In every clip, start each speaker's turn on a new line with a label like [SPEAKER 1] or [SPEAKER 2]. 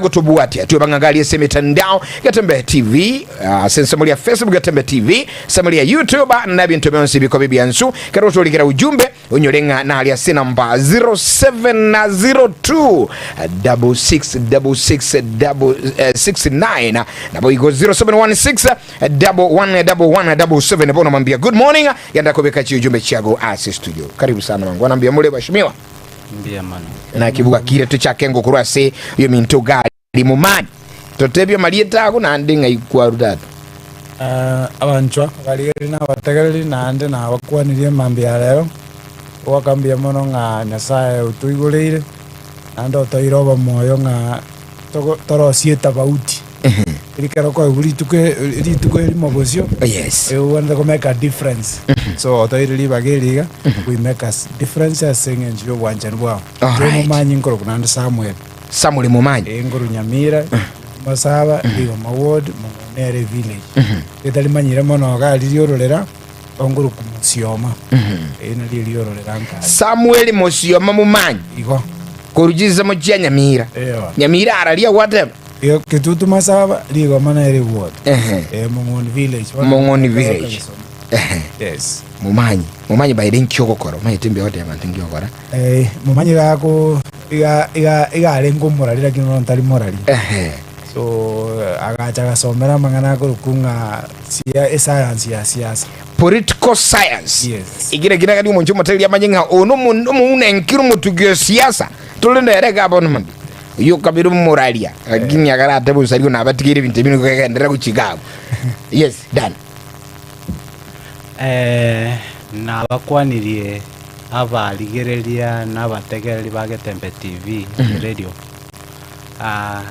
[SPEAKER 1] Gotobwatia twebang'ang'arie ase emetandao Getembe TV, ase ensemo ria Facebook Getembe TV, ensemo ria YouTube na ebinto bionsi bikoba ebiansu. Kero otorikera ujumbe onyore ng'a nari ase namba 0702 666669 naboigo 0716 111177 bono mambia good morning genda kobeka chiujumbe chiago ase studio. Karibu sana mangwana mbuya more bashimiwa.
[SPEAKER 2] Mbuya mono.
[SPEAKER 1] Naki bwakire tochake ngokorwa ase oyominto gari momani. Totebie amarieta ago naende ng'ai kwarure tata.
[SPEAKER 3] Abanchwa, abarigereria na abategereri, naende nabakwanirie mambia ya rero, goaka mbuya mono ng'a Nyasae otoigoreire, naende otoire obomoyo ng'a togo torosie etabauti. Eri ekero okoigwa rituko rituko erimo bosio,
[SPEAKER 1] Yes.
[SPEAKER 3] obwenerete ko make a difference. So otoire ribaga eri iga, we make a difference ase eng'encho ya obwanchani bwao.
[SPEAKER 1] Alright.
[SPEAKER 3] Omomanyi nkorokwa naende Samuel.
[SPEAKER 1] Samuel Momanyi.
[SPEAKER 3] Ee, nkorwa Nyamira, Masaba, Rigoma ward, Mong'ina ere village. Rieta rimanyire mono iga riria ororera, onkorokwa Mosioma. Ee, nario riororera nkaye.
[SPEAKER 1] Samuel Mosioma Momanyi.
[SPEAKER 3] Igo.
[SPEAKER 1] Korwa chinsemo chia Nyamira.
[SPEAKER 3] Ewa.
[SPEAKER 1] Nyamira araria gwateba.
[SPEAKER 3] Igo Kitutu Masaba, Rigoma nere ward.
[SPEAKER 1] Ehe.
[SPEAKER 3] Ee, Mong'oni village.
[SPEAKER 1] Mong'oni village. Ehe.
[SPEAKER 3] Yes.
[SPEAKER 1] Momanyi. Momanyi by the nki ogokora? Omanyete mbuya goteba abanto nki ogokora?
[SPEAKER 3] Eh, momanyi gako iga iga iga arenge omorari lakini bono tari morari.
[SPEAKER 1] Ehe.
[SPEAKER 3] So agacha agasomera amang'ana akorokwa ng'a sia escience ya siasa.
[SPEAKER 1] Political science.
[SPEAKER 3] Yes.
[SPEAKER 1] Ekio nakio nagani omonche omotereria amanye ng'a oyo nomo- omounenki omotugi o siasa tore nere iga bono mambia. Oyio okabere omoraria lakini akarate bosaria nabatigeire ebinto ebio nigo kegenderera gochia iga abwo. Yes, done.
[SPEAKER 2] Eh, nabakwanirie abarigereria na abategereri ba Getembe TV and Radio. Ah,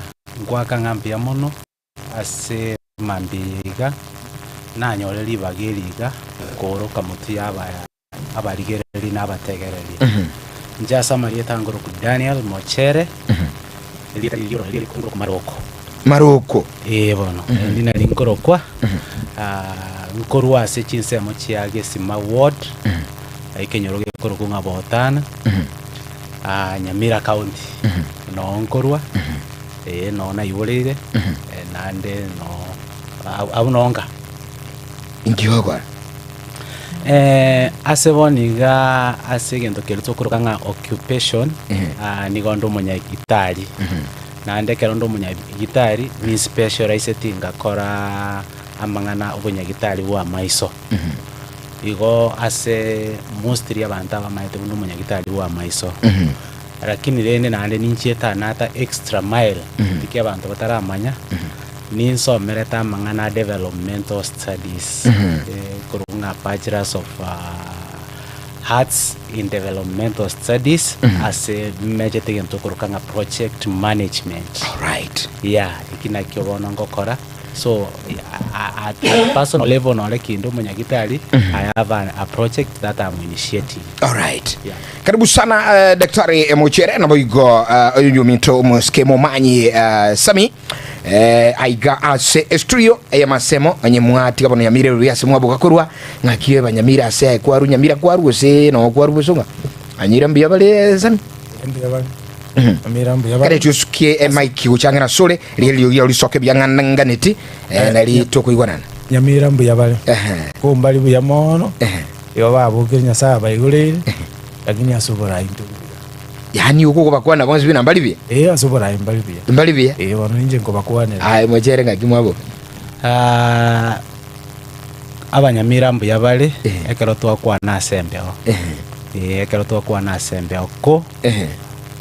[SPEAKER 2] nkoaka ng'a mbuya mono ase mambia eye iga, nanyore ribaga eri iga kooroka motwe ya aba abarigereria na abategereri. Inche ase amarieta ngoroku Daniel Mochere, erieta riria riria rikorokwa Maroko.
[SPEAKER 1] Maroko.
[SPEAKER 2] Ee bono, endi nari nkorokwa, ah, nkorwa ase chinsemo chia Gesima ward, ekenyoro gekorokwa ng'a Botana, ah, Nyamira county, noo nkorwa, ee noo naiboreire, naende noo abwo noo nka.
[SPEAKER 1] Inki ogokora?
[SPEAKER 2] Ase bono iga ase egento keria tokoroka ng'a occupation, nigo nde omonyagitari, naende ekero nde omonyagitari ninspecialiseti ngakora amang'ana obonyagitari bwa amaiso. Igo ase mostly abanto abamaete buna omonyagitari bwa amaiso, lakini rende naende ninchiete another extra mile, rikia abanto bataramanya. Ninsomerete amang'ana a developmental studies, korwa ng'a bachelors of arts in developmental studies ase mechete egento okoroka ng'a project management.
[SPEAKER 1] Alright.
[SPEAKER 2] Yeah, eki nakio bono ngokora, so at a personal level nore kinde omonyagitari, I have a a project that I'm initiating.
[SPEAKER 1] Alright.
[SPEAKER 2] Yeah.
[SPEAKER 1] Karibu sana uh, Daktari Mochere naboigo uh, oyo ominto omosike momanyi uh, Sami Eh, aiga ase estudio ey'amasemo onye mwatiga bono nyamira eruria ase mwaboka korwa ng'aki eba nyamira ase aye kwaru nyamira kwaru gose noo kwaru bosonga anyira mbuya bare sami
[SPEAKER 3] Mbuya bare. Nyamira mbuya bare.
[SPEAKER 1] kare tusukie emaiki gochang'era sore riria riogi risoke biang'anganeti eh, nari tokoigwanana
[SPEAKER 3] Nyamira mbuya bare.
[SPEAKER 1] Ehe.
[SPEAKER 3] Ko mbari buya mono.
[SPEAKER 1] Ehe.
[SPEAKER 3] Igo babokire Nyasaye abaigoreire, lakini ase oborai ntori buya.
[SPEAKER 1] Yaani okogobakwana bonsi buna mbari buya?
[SPEAKER 3] Ee, ase oborai mbari buya.
[SPEAKER 1] Mbari buya?
[SPEAKER 3] Ee, bono inche nkobakwanera.
[SPEAKER 1] Aye mochere ng'aki mwaboka?
[SPEAKER 2] Ah, abanyamira mbuya bare,
[SPEAKER 1] Eh.
[SPEAKER 2] ekero twakwana ase embeo.
[SPEAKER 1] Ehe.
[SPEAKER 2] Eh, ekero twakwana ase embeo ko,
[SPEAKER 1] Ehe.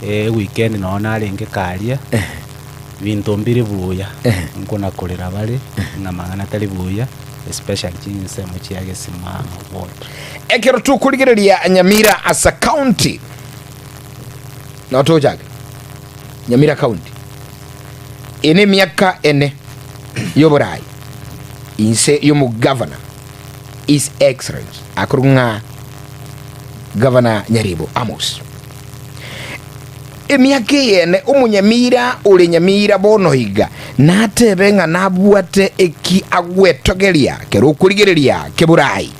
[SPEAKER 2] eh, eweekend nonye narenge karia,
[SPEAKER 1] Ehe.
[SPEAKER 2] binto mbire buya,
[SPEAKER 1] Ehe.
[SPEAKER 2] nkona korera bare, ng'a amang'ana tari buya, especially chinsemo chia Gesimamo ward.
[SPEAKER 1] Ekero tokorigereria Nyamira as a county, Nabo togochaka Nyamira County. Eye nemiaka ene y'oborai inse y'omogavana His Excellency akorokwa ng'a Gavana Nyaribo Amos. Emiaka eye ene omonyamira ore Nyamira bono iga natebe ng'a nabwate eki agwetogeria kero okorigereria keborai.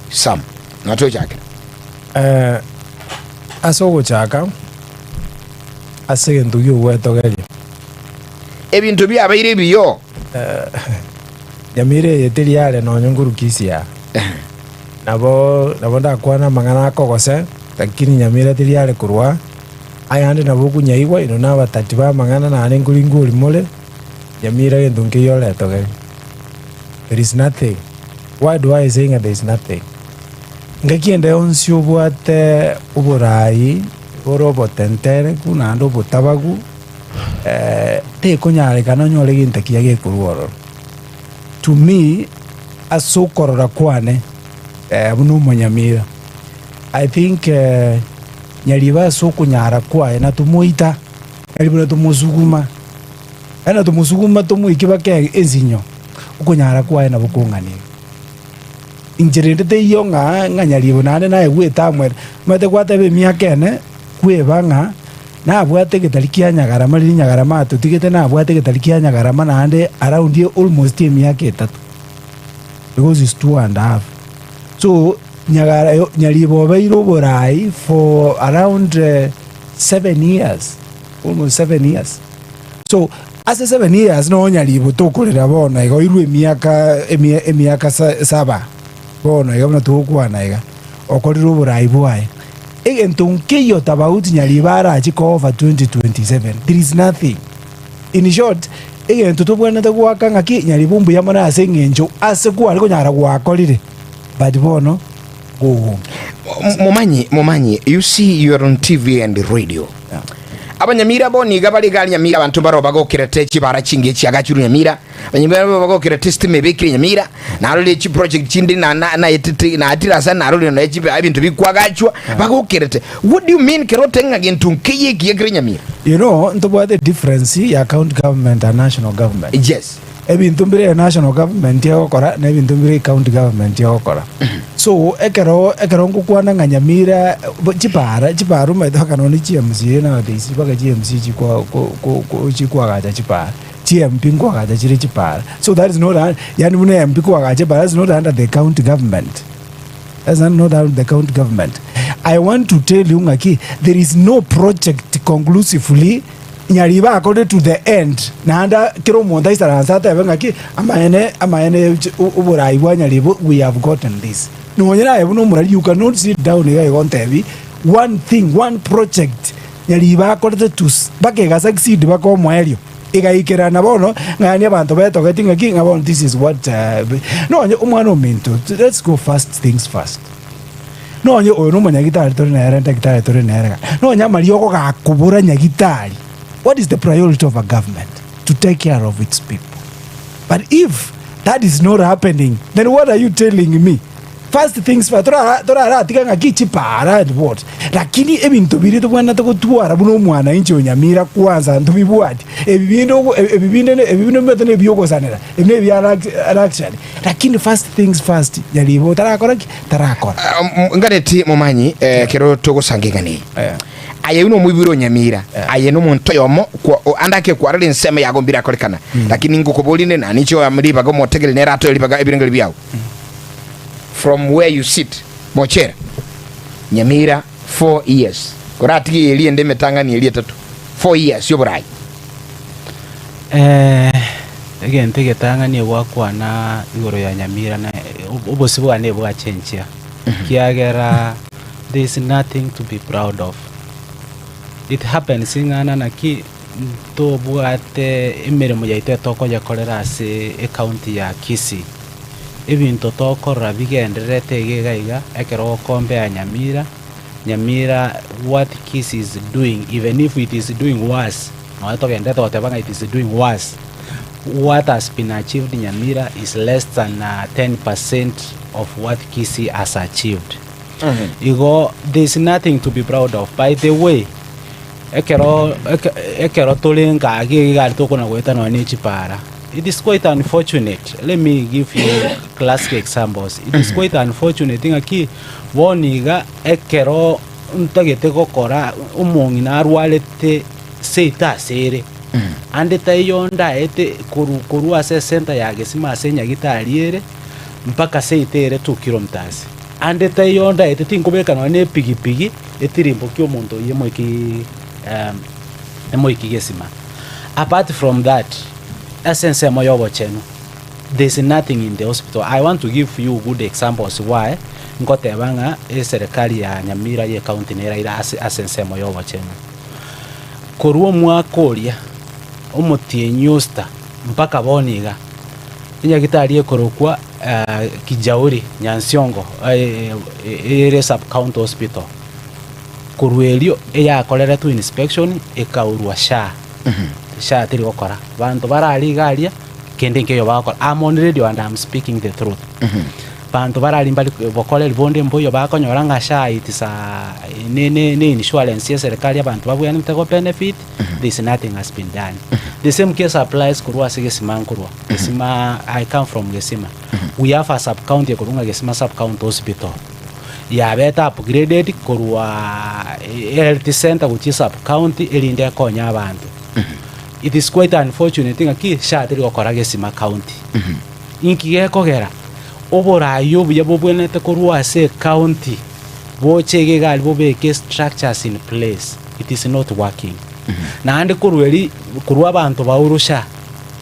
[SPEAKER 1] Sam, nabo togochakera.
[SPEAKER 3] Ase ogochaka, ase egento gi'ogwetogeria.
[SPEAKER 1] Ebinto biabeire ebiyo.
[SPEAKER 3] Nyamira eye teri are nonya nkoru Kisii aa. Nabo nabo ndakwane amang'ana akogose, lakini Nyamira teri are korwa aa. Ayande nabo okonyaigwa inwe na abatati ba amang'ana naende nkoringwa ori more, Nyamira gento nkeiyo oretogere. There is nothing. Why do I say ng'a there is nothing? Ngaki ende yonsi obwate oborai bore obotentereku naende obotabagu, tekonyarekana onyore gento kiya gekorwa ororo. To me, ase okorora kwane buna omonyamira, I think Nyaribo ase okonyara kwaye natomoita, Nyaribo natomosuguma, yaani natomosuguma tomoike mpaka ensinyo, okonyara kwaye nabo kong'ana iga. Inche rende teiyo ng'a ng'a Nyaribo naende naegwete amo ere, omanyete gwateba emiaka ene, kweba ng'a nabwate egetari kia Nyagarama riria Nyagarama atotigete nabwate egetari kia Nyagarama naende around almost emiaka etato, because is two and half. So Nyagara Nyaribo obeire oborai for around 7 years, almost 7 years. So ase 7 years noo Nyaribo tokorera bono iga oirwe emiaka emia emiaka sa saba bono iga buna togokwana iga, okorire oborai bwaye. Egento nkeiyo tofauti Nyaribo arache ko-offer 2027, there is nothing. In short, egento tobwenerete goaka ng'aki Nyaribo mbuya mono ase eng'encho ase kware konyara gwakorire but bono go home.
[SPEAKER 1] Momanyi, momanyi, you see you are on TV and radio. Abanyamira bo niga bare iga Nyamira abanto mbaro bagokerete chibara chingiya chiagachirwe Nyamira, abanyamira mbaro bagokerete estima ebekire Nyamira, narorire chiproject chinde na na naetete naetire ase narorire nonya chibe ebinto bikwagachwa bagokerete. What do you mean kero oteba ng'a gento nkeiyo ekiya kere Nyamira?
[SPEAKER 3] You know, ntobwate difference ya county government and national government.
[SPEAKER 1] Yes.
[SPEAKER 3] Ebinto mbire national government egokora na ebinto mbire county government egokora. So ekero ekero ngokwana ng'a Nyamira bo chipara chipara omanyete mpaka nonye chi MCA nowadays mpaka chi MCA chikwa ko ko ko chikwagacha chipara, chi MP nkoagacha chire chipara. So that is not un yaani buna MP koagacha epara that's not under the county government. That's not under the county government. I want to tell you ng'aki there is no project conclusively Nyaribo akorire to the end, naende kera omonto aisaranse atebe ng'aki, amaene amaene oborai bwa Nyaribo we have gotten this. Nonye naye buna omorari you cannot sit down iga iga ontebi one thing, one project Nyaribo akorete to mpaka ega succeed mpaka omoerio, egaikerana bono ng'a yaani abanto betogeti ng'aki ng'a bono this is what nonye omwana ominto let's go first things first. Nonye oyo nomonyagitari tore nere, daktari tore nere iga, nonye amariogo gakobora nyagitari, what is the priority of a government? To take care of its people. But if that is not happening, then what are you telling me? First things first, torara toraratiga ng'aki chipara and what, lakini ebinto biria tobwenerete gotwara buna omwananchi o Nyamira kwanza ntobibwati, ebi binde ogo ebi binde ebi binde omanyete na ebiogosanera, ebi na ebia luxury, lakini first things first, nyaribo otarakora ki? Tarakora.
[SPEAKER 1] Nganeti momanyi ekero togosanga eng'ana eye. Aye buna omoibori o Nyamira, aye nomonto oyomo kwa- o- ande ake kwarora ensemo yago mbirakorekana. Lakini ngokoborie nde nani inche oame ribaga omotegereri nere atoe ribaga ebirengeri biao. From where you sit, Mochera, Nyamira 4 years. Koratige eria ende emetang'ani eria etato. 4 years y'oborai.
[SPEAKER 2] Egento egetang'ani egwakwana igoro ya Nyamira na obosio bwane bwachenchia, ekiagera there is nothing to be proud of. It happens ng'a naki ntobwate emeremo yaito etokoyekorera ase ecounty ya Kisii, ebinto tokorora bigendererete iga iga iga, ekero ogocompare Nyamira, Nyamira what Kisii is doing even if it is doing worse, nonya togenderete goteba ng'a it is doing worse, what has been achieved Nyamira is less than 10% of what Kisii has achieved. Igo there is nothing to be proud of. By the way, ekero eke- ekero tore nka iga iga tokona goeta nonya na echipara, it is quite unfortunate, let me give you classic examples, it is quite unfortunate ng'aki bono iga ekero ntagete gokora omong'ina arwarete seito ase ere, ande taiyo ndaete korwa korwa ase esenta ya Gesima ase enyagitari ere, mpaka seito ere 2 kilometers. Ande taiyo ndaete tinkobeka nonya na epigipigi etirimbokie omonto oyio emoiki emoiki gesima. Apart from that, ase ensemo ya obochenu, there is nothing in the hospital. I want to give you good examples why ngoteba ng'a eserekari ya Nyamira ye county neraire ase ase ensemo ya obochenu. Korwa omwaka oria, omotienyi Oster mpaka bono iga, enyagitari ekorokwa Kijauri Nyansiongo ere sub county hospital, korwa erio eyakoreretwe inspection ekaurwa SHA, SHA teri gokora, banto barare iga aria kende nkeiyo bagokora, am on radio and am speaking the truth. Banto barari mbari bokoreri bonde mboiyo bakonyora ng'a SHA it is a ne ne ne insurance ya eserekari abanto babwenerete go benefit, there is nothing has been done. The same case applies korwa ase Gesima nkorwa, Gesima I come from Gesima, we have a sub county ekorwa ng'a Gesima sub county hospital, yabete upgraded korwa health center gochia sub county erinde ekonye abanto. It is quite unfortunate ng'aki SHA teri gokora Gesima county. Inki gekogera oboraai obuya bobwenerete korwa ase ecounty boche iga iga aria bobeke structures in place, it is not working. Naende korwa eri korwa abanto ba Urusha,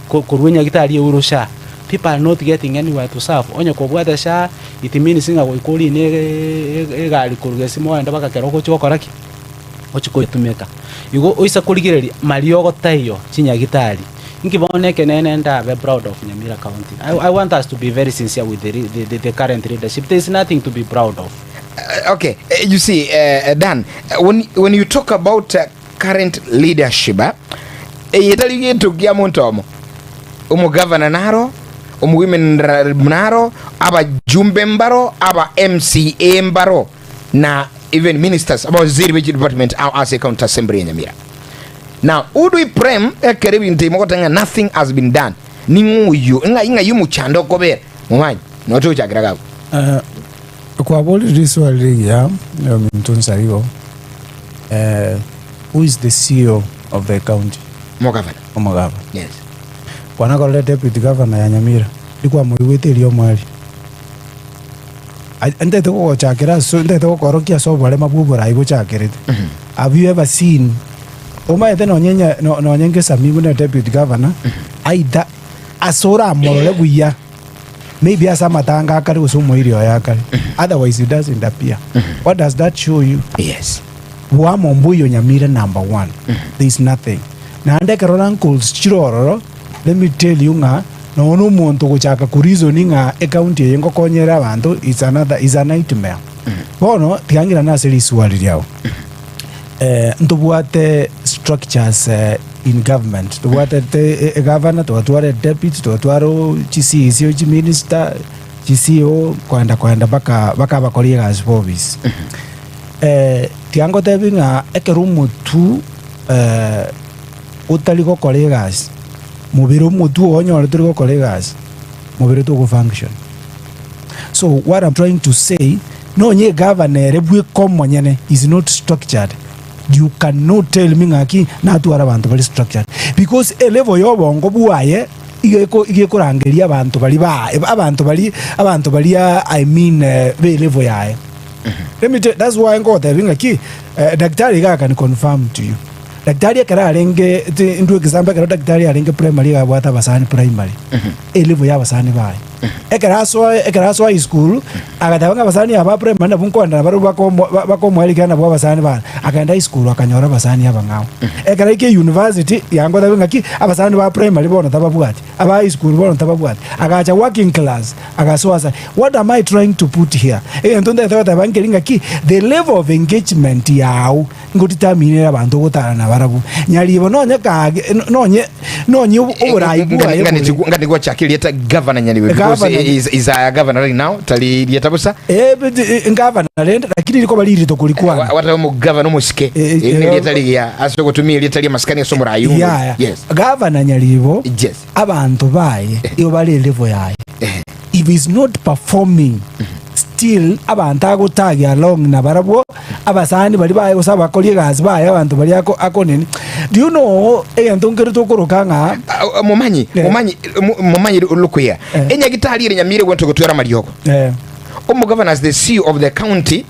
[SPEAKER 2] ko- korwa enyagitari ya Urusha, people are not getting anywhere to serve. Onye kobwate SHA it means ng'a goika orine ege- egari korwa Gesima ogende mpaka Keroka ochie gokora ki? Ochie koyetumeka. Igo oise korigereria mariogo taiyo chinyagitari. Inki bono ekenene ndabe proud of Nyamira County? I, I want us to be very sincere with the, the, the, the current leadership. There is nothing to be proud of.
[SPEAKER 1] Uh, okay, uh, you see, uh, Dan, uh, when, when you talk about uh, current leadership, eh, eye tari gento kia monto omo omogavana naro omowomen naro abajumbe mbaro aba mca mbaro na even ministers abawaziri be department ao ase county assembly ya Nyamira Now who do we blame ekero ebinto ebi mogoteba ng'a nothing has been done? Ning'o oyio? Ng'ai ng'ai omochando okobera? Momanyi, noo togochakera iga abwo.
[SPEAKER 3] Eh, kwaborire riswali rigiya ominto Nsaigo eh, who is the CEO of the county?
[SPEAKER 1] Omogavana.
[SPEAKER 3] Omogavana.
[SPEAKER 1] Yes.
[SPEAKER 3] Kwanakorire deputy governor ya Nyamira, ndikwamoigwete erio omwari. Ai- Ntete gogochakera ase ntete gokorokia ase oborema bwa oborai bochakerete. Have you ever seen omanyete nonye nya no- nonye ngesami buna deputy governor aitha ase oramorore buya maybe ase amatanga akare gose omoiri oye akare otherwise he doesn't appear what does that show you
[SPEAKER 1] Yes.
[SPEAKER 3] bwamo mbuya onyamire number one there is nothing naende ekero rankles chire ororo let me tell you ng'a nonya na omonto ogochaka ko reason ng'a ecounty eye ngokonyere abanto is another is a nightmare Bono tiga ng'irane ase risuari riao. Eh, ntobwate structures eh, in government tobwate te- e- egavana twatwara edepute twatwara o chi CEC chi minister chi CEO koenda koenda mpaka mpaka abakori egasi ba ofisi. Eh, tiga ngotebi ng'a ekero omotwe eh, otari gokora egasi, mobere omotwe oyo onyore tori gokora egasi, mobere togo function. So what I'm trying to say, nonye egavana ere bweka omonyene is not structured, you cannot tell me ng'aki natware abanto bare structured because elevel ya obongo bwaye iga eko iga ekorangeria abanto baria ba abanto baria abanto baria I mean be elevel yaye. Let me tell that's why ngogotebia ng'aki daktari iga I can confirm to you. Daktari ekero arenge ti ndue example ekero daktari arenge primary iga abwate abasani primary, elevel ya abasani baye. Ekero asoa ekero asoa high school, agateba ng'a abasani aba ba primary nabwo nkoenda nabarobwo bakomo ba- bakomoerekera nabwo abasani bane. Akaenda high school akanyora abasani abang'ao. Ekero aika university, yangotebia ng'aki, abasani ba primary bono tababwati, aba high school bono tababwati. Agacha working class, agasoa ase What am I trying to put here? Egento ntagete goteba nkeri ng'aki, the level of engagement yao ngodetermine abanto ogotara nabarabwo. Nyaribo nonye kage nonye nonye oborai bwaye bore.
[SPEAKER 1] Ngani gwachaka erieta governor Nyaribo because
[SPEAKER 3] Governor.
[SPEAKER 1] is, is a governor right now tari rieta bosa
[SPEAKER 3] Eh, but, eh, ngavana rende lakini rikoba ririto korikwana.
[SPEAKER 1] wataba omogavana omosike
[SPEAKER 3] Eh, eh,
[SPEAKER 1] Eri nerieta rigiya ase ogotumia erieta ria amasikani ase omorai oyo.
[SPEAKER 3] Yaya.
[SPEAKER 1] Yes.
[SPEAKER 3] Gavana Nyaribo
[SPEAKER 1] Yes.
[SPEAKER 3] abanto baye igo bare elevel yaye. If he's not performing still abanto agotag along nabarabwo abasani baria baye gose abakori egasi baye abanto baria ako akonini. Do you know egento nkere tokoroka ng'a
[SPEAKER 1] Ah, ah, momanyi
[SPEAKER 3] Eh.
[SPEAKER 1] momanyi mo- momanyi lukuya
[SPEAKER 3] Eh.
[SPEAKER 1] enyagitari ere nyamire gwento gotwera amariogo
[SPEAKER 3] eh.
[SPEAKER 1] Omogavana as the CEO of the county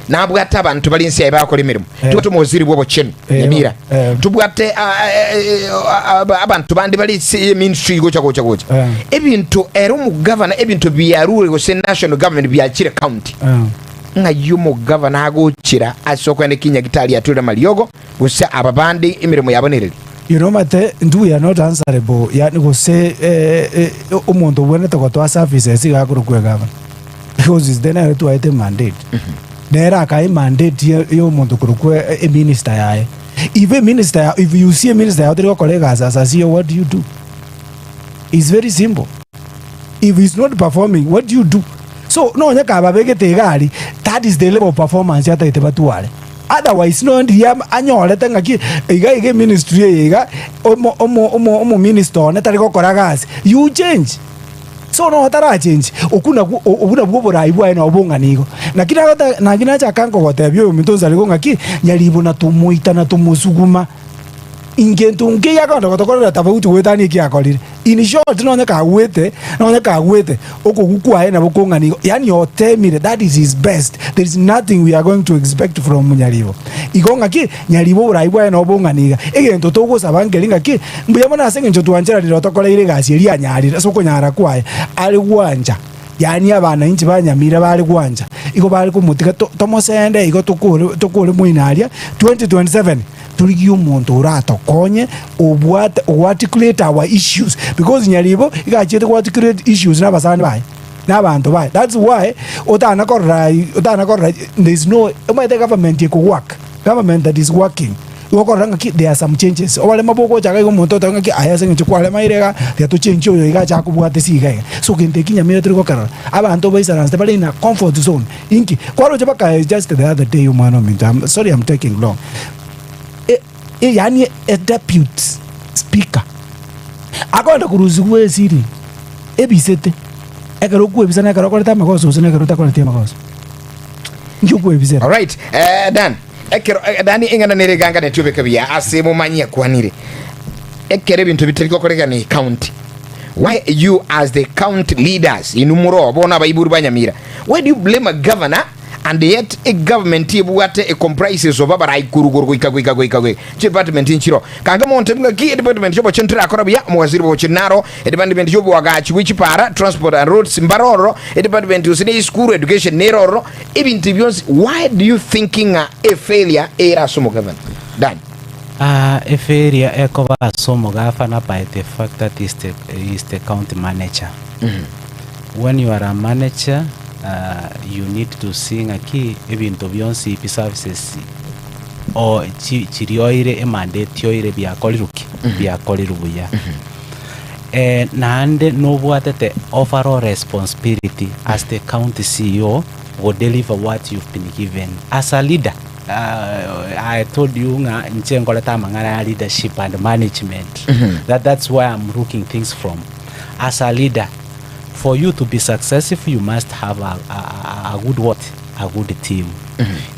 [SPEAKER 1] nabwate abanto bare inse yaye bagokora emeremo.
[SPEAKER 3] Eh.
[SPEAKER 1] Tobwate omowaziri bwa obochenu
[SPEAKER 3] Eh,
[SPEAKER 1] Nyamira.
[SPEAKER 3] eh.
[SPEAKER 1] Tobwate ah, eh, eh, ah, abanto bande bare ase eministry gocha gocha gocha.
[SPEAKER 3] Eh.
[SPEAKER 1] Ebinto ere omogavana ebinto biarure gose national government biachire county.
[SPEAKER 3] Eh.
[SPEAKER 1] Ng'ai omogavana agochera ase okoenda ekinyagitari aturere amariogo gose aba bande emeremo yabo nereri?
[SPEAKER 3] You know mate intwe we are not answerable yaani gose omonto obwenerete gotoa services iga akorokwa egavana because is the nere twaete emandate nere akae emandate ya ya omonto korokwa eminister yaye if eminister ya if you see eminister yago teri gokora egasi as a CEO what do you do? It's very simple. If he's not performing what do you do? So nonye kababegete iga aria that is the level of performance atagete batware. Otherwise nonye ndiria anyorete ng'aki iga iga eministry eye iga omo omo omo omominister one tari gokora gasi you change. So nonye otarachengi okwo nakwo obwo nabwo oborai bwaye nabo bong'ana igo. Naki nagoteba naki nachaka nkogotebia oyominto nsare ng'aki nyaribo na tomoita na tomosuguma. Ingento nkeiyo akogenda gotokorera tofauti goetania eki akorire. In short nonye kagwete, nonye kagwete, okogwa kwaye nabo kong'ana igo, yaani otemire, that is his best, there is nothing we are going to expect from Nyaribo. Igo ng'aki, Nyaribo oborai bwaye nabo bong'ana iga. Egento togosaba nkeri ng'aki, mbuya mono ase eng'encho twancheranire otokoreire egasi eria anyarire ase okonyara kwaye, are gwancha, yaani abananchi ba Nyamira bare gwancha, igo bare komotiga to tomosende igo tokore tokore moino aria, 2027. Torigie omonto oratokonye obwate o articulate our issues because Nyaribo iga achiete go articulate issues na abasani baye na abanto baye that's why otana korora otana korora there is no omanyete government eko work government that is working igo okorora ng'aki there are some changes oboremo bogocha iga iga omonto oteba ng'aki aye ase eng'encho kwaremaire iga tiga tochenchie oyo iga ache akobwatesie iga iga. So gento eki Nyamira tori gokerora abanto baisaransete bare in a comfort zone. Inki? Kwaroche baka just the other day omwana ominto, I'm sorry I'm taking long. E, e, yaani a deputy speaker akoenda korusigwa esiri ebisete ekero okwebisa na ekero okorete amagoso gose na ekero otakoreti amagoso. Inki okwebisera?
[SPEAKER 1] Alright, eh, Dan ekero eh, Dani eng'ana nere eganganeti obeke buya ase momanyi akwanire ekero ebinto bitari gokorekana county Why you as the county leaders inwe more bono abaibori ba Nyamira why do you blame a governor and yet a government ebwate e comprises of abarai korwa igoro goika goika goika goika chidepartment nchiro kange monto ng'aki edepartment y'obochenu terakora buya omowaziri bw'obochenu naro edepartment y'oboagachi bwe chipara transport and roads mbare ororo edepartment gose ne esukuru education nere ororo ebinto ebi bionsi why do you think ng'a efailure ere ase omogavana Dan.
[SPEAKER 2] Aa eferia ekoba ase omogafana by the fact that is the, is the county manager. When you are a manager you need to see ng'aki ebinto bionsi ebi services o chi chiria oire emandate oire biakorirwe ki? Biakorirwe buya. Naende nobwatete overall responsibility as the county CEO go deliver what you've been given as a leader. I told you ng'a inche nkorete amang'ana ya leadership and management. That, that's where I'm looking things from. As a leader, for you to be successful, you must have a, a, a, a good what? A good team.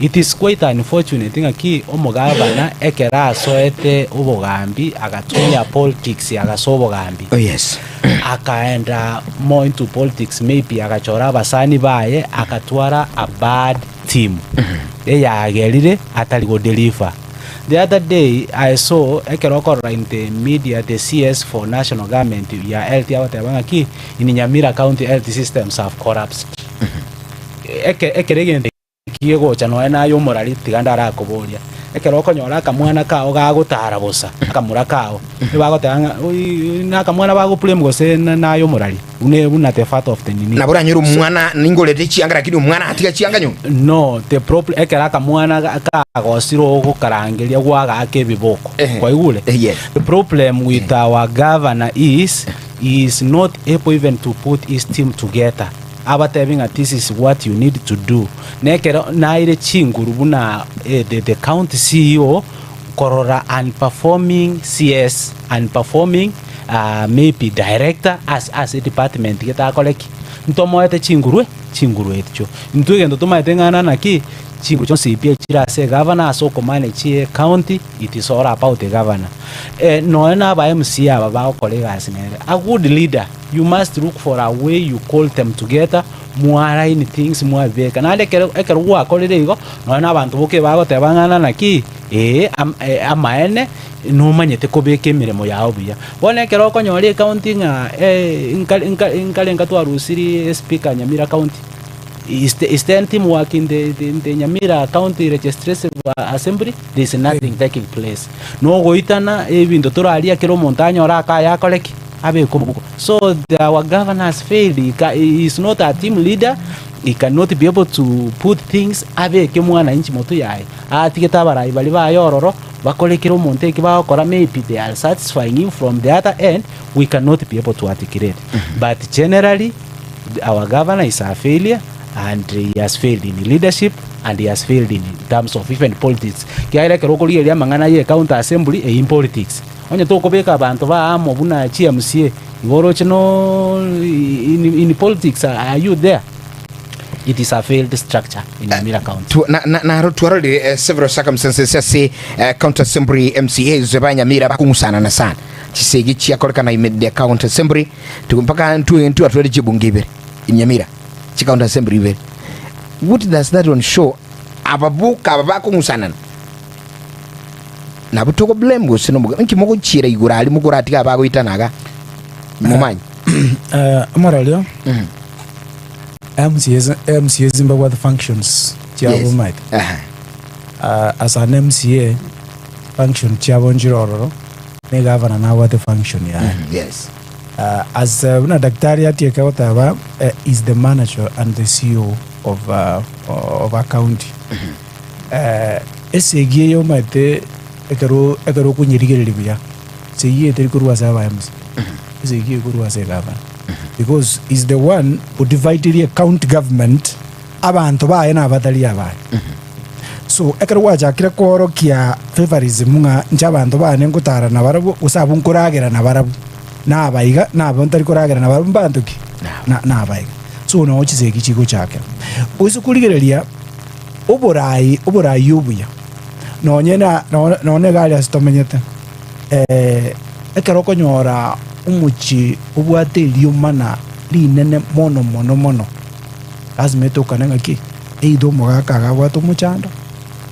[SPEAKER 2] It is quite unfortunate ng'aki omogabana ekero asoete obogambi agatumia politics agasoa obogambi
[SPEAKER 1] Oh yes.
[SPEAKER 2] akaenda more into politics maybe agachora abasani baye akatwara a bad team eyagerire atari go deliver. The other day I saw ekero okorora in the media the CS for national government ya health agoteba ng'aki in Nyamira county health systems have collapsed. Eke ekero egento eki gegocha nonya naye omorari tiga ndarakoboria, ekero okonyora akamwana kao gagotara bosa, akamura kao, ebagoteba ng'a oiiii na akamwana bago blame gose naye omorari. Buna buna the father of the nini.
[SPEAKER 1] Nabo oranyore omwana ningorete chianga lakini omwana atiga chianga nyuma.
[SPEAKER 2] No, the problem ekero akamwana ga- kagosire ogokarangeria gwagaaka ebiboko.
[SPEAKER 1] Ehe.
[SPEAKER 2] Kwaigure?
[SPEAKER 1] Eh, yes.
[SPEAKER 2] The problem with our governor is he is not able even to put his team together. Abatebi ng'a this is what you need to do. Nekero naire chinguru buna eh, the, the county CEO korora unperforming CS, unperforming maybe director ase ase edepartment gete akore ki? Ntomoete chingurue chinguru echio. Intwe egento tomaete ng'a naki, chinguru chionsi pi echire ase egavana ase okomanage ecounty, it is all about the governor. Nonya na aba MCA aba bagokora egasi nere, a good leader you must look for a way you call them together mwa align things mwabibeka. Naende ekero ekero gwakorire igo, nonya na abanto boka ebagoteba ng'a naki, ee amaene nomanyete kobeka emeremo yao buya. Bono ekero okonyora ecounty ng'a nkare nkare nkare nkatwarusiri espeaker Nyamira county, is is there any team work in the in the Nyamira county legislative assembly? There is nothing taking place. Nogoitana ebinto toraria kera omonto anyore akaye akore ki? Abeke omobuko. So the our governor has failed, he ca he is not a team leader, he cannot be able to put things abeke mwananchi motwe yaye. Atigete abarai baria baye ororo, bakore kera omonto eki bagokora maybe they are satisfying him from the other end, we cannot be able to articulate. But generally, our governor is a failure and he has failed in leadership and he has failed in terms of even politics. Ekiagera ekero okorigereria amang'ana ya ecounty assembly eyio politics. Onye tokobeka abanto ba amo buna chi MCA, igo oroche no in, in politics are you there? It is a failed structure in Nyamira County.
[SPEAKER 1] Tu- na- na- naro twarorire eh, several circumstances ase eh, county assembly mcas ba nyamira bakong'usanana sana chisegi chiakorekana ime the county assembly Tuko mpaka ntue ntwatware chibunge ibere in nyamira chi county assembly ibere what does that one show ababuka aba bakong'usanana nabo togo blame gose nomoga inki mogochiera igoro aria mokoratiga abagoitana iga momanye
[SPEAKER 3] Eh, omororio MCAs MCAs mbabwate functions chiabo
[SPEAKER 1] Yes.
[SPEAKER 3] omanyete
[SPEAKER 1] Aha.
[SPEAKER 3] Ah, as an MCA function chiabo nchire ororo na egavana nabwate function yaye
[SPEAKER 1] Yes.
[SPEAKER 3] Ah, as uh, buna daktari atieke goteba uh, is the manager and the CEO of, uh, of a county Eh, esegi eye omanyete ekero ekero okonyerigereria buya esegi eye teri korwa ase aba MC esegi eye ekorwa ase egavana because is the one odividerie county government abanto baye na abatari abaye so ekero gwachakire koorokia favorism ng'a inche abanto bane ngotara nabarabwo gose abwo nkoragera nabarabwo naba iga nabo ntari koragera nabarabwo mbanto ki? Na naba iga. So noo chisegi chigochakera. Oise korigereria oborai oborai obuya nonye na nonye nonye iga aria ase tomenyete ekero okonyora omochie obwate eriomana rinene mono mono mono, lasima etokane ng'aki, either omogaka iga abwate omochando,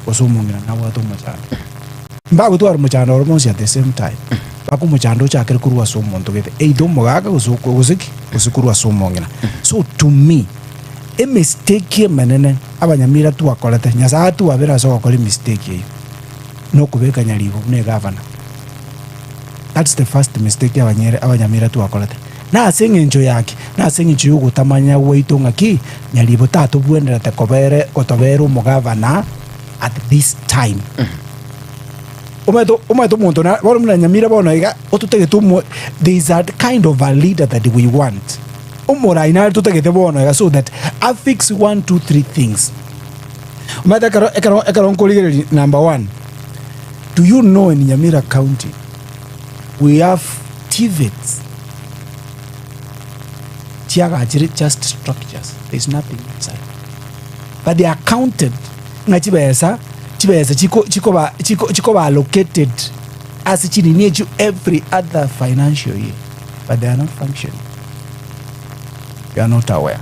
[SPEAKER 3] gose omong'ina nabwate omochando. Mbagotwara omochando oro bonsi at the same time, mpaka omochando ochakere korwa ase omonto gete, either omogaka gose oko gose ki, gose korwa ase omong'ina. So to me, emistake emenene abanyamira twakorete, Nyasaye atwabere ase ogokora emistake eyio, nokobeka nyaribo buna egavana. That's the first mistake abanyere abanyamira twakorete. Na ase eng'encho ya ki? Na ase eng'encho ya ogotamanya gwaito ng'aki, nyaribo tatobwenerete kobere gotobera omogavana at this time. Omanyete omanyete omonto na bono buna nyamira bono iga, ototagete omo there is a kind of a leader that we want. Omorai nare totagete bono iga so that afix one, two, three things. Omanyete ekero ekero ekero nkorigereria number one, do you know in Nyamira county we have TVETs chiagachire just structures, there is nothing inside. But they are counted ng'a chibesa chibesa chiko chikoba chiko chikoba allocated ase chinini echio every other financial year but they are not functioning. You are not aware.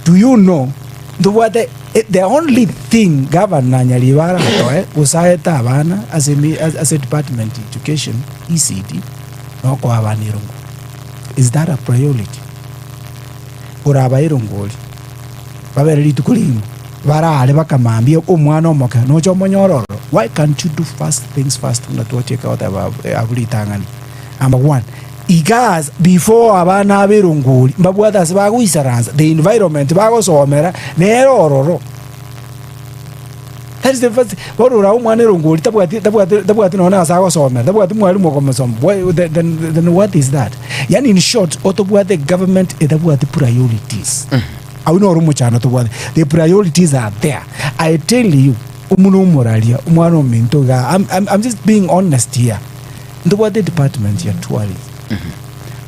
[SPEAKER 3] Do you know ntobwate eh, the only thing governor Nyaribo aratoe gose aete abana ase emi ase department education ECD nokoa abana erongo. Is that a priority? Orabae erongo oria babere rituko rigima barare bakamambia omwana omoke noche omonyore ororo. Why can't you do first things first buna twachete goteba abwo ritang'ani. Number one, iga ase before abana aba erongori mbabwate ase bagoisaransa the environment bagosomera nere ororo. That is the first bono orae omwana erongori tabwati tabwati tabwati nonye ase agosomera, tabwati mwalimu okomosomia why then then then what is that? Yaani in short otobwate egovernment etabwati priorities. Aywo noro omochando tobwate, the priorities are there. I tell you, omuna omoraria, omwana ominto igaa, I'm I'm I'm just being honest here. Ntobwate edepartment ya tourism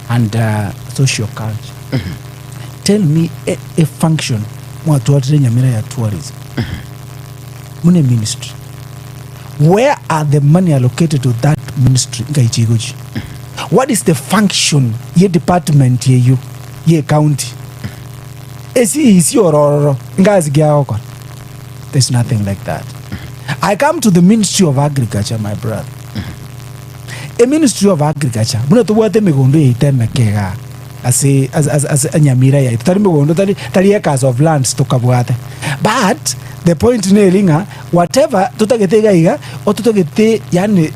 [SPEAKER 3] and social culture. Tell me a, a function mwatwarire Nyamira ya tourism buna eministry. Where are the money allocated to that ministry ngai chigochi? What is the function ye department eyio ye county? Esiisi ororo ngasi ki agokora? There's nothing like that. I come to the ministry of agriculture my brother. E ministry of agriculture buna tobwate emegondo yaito emeke igaa ase ase ase ase enyamira yaito tari megondo tari tari acres of lands tokabwate but the point neri ng'a whatever totagete iga iga ototagete yaani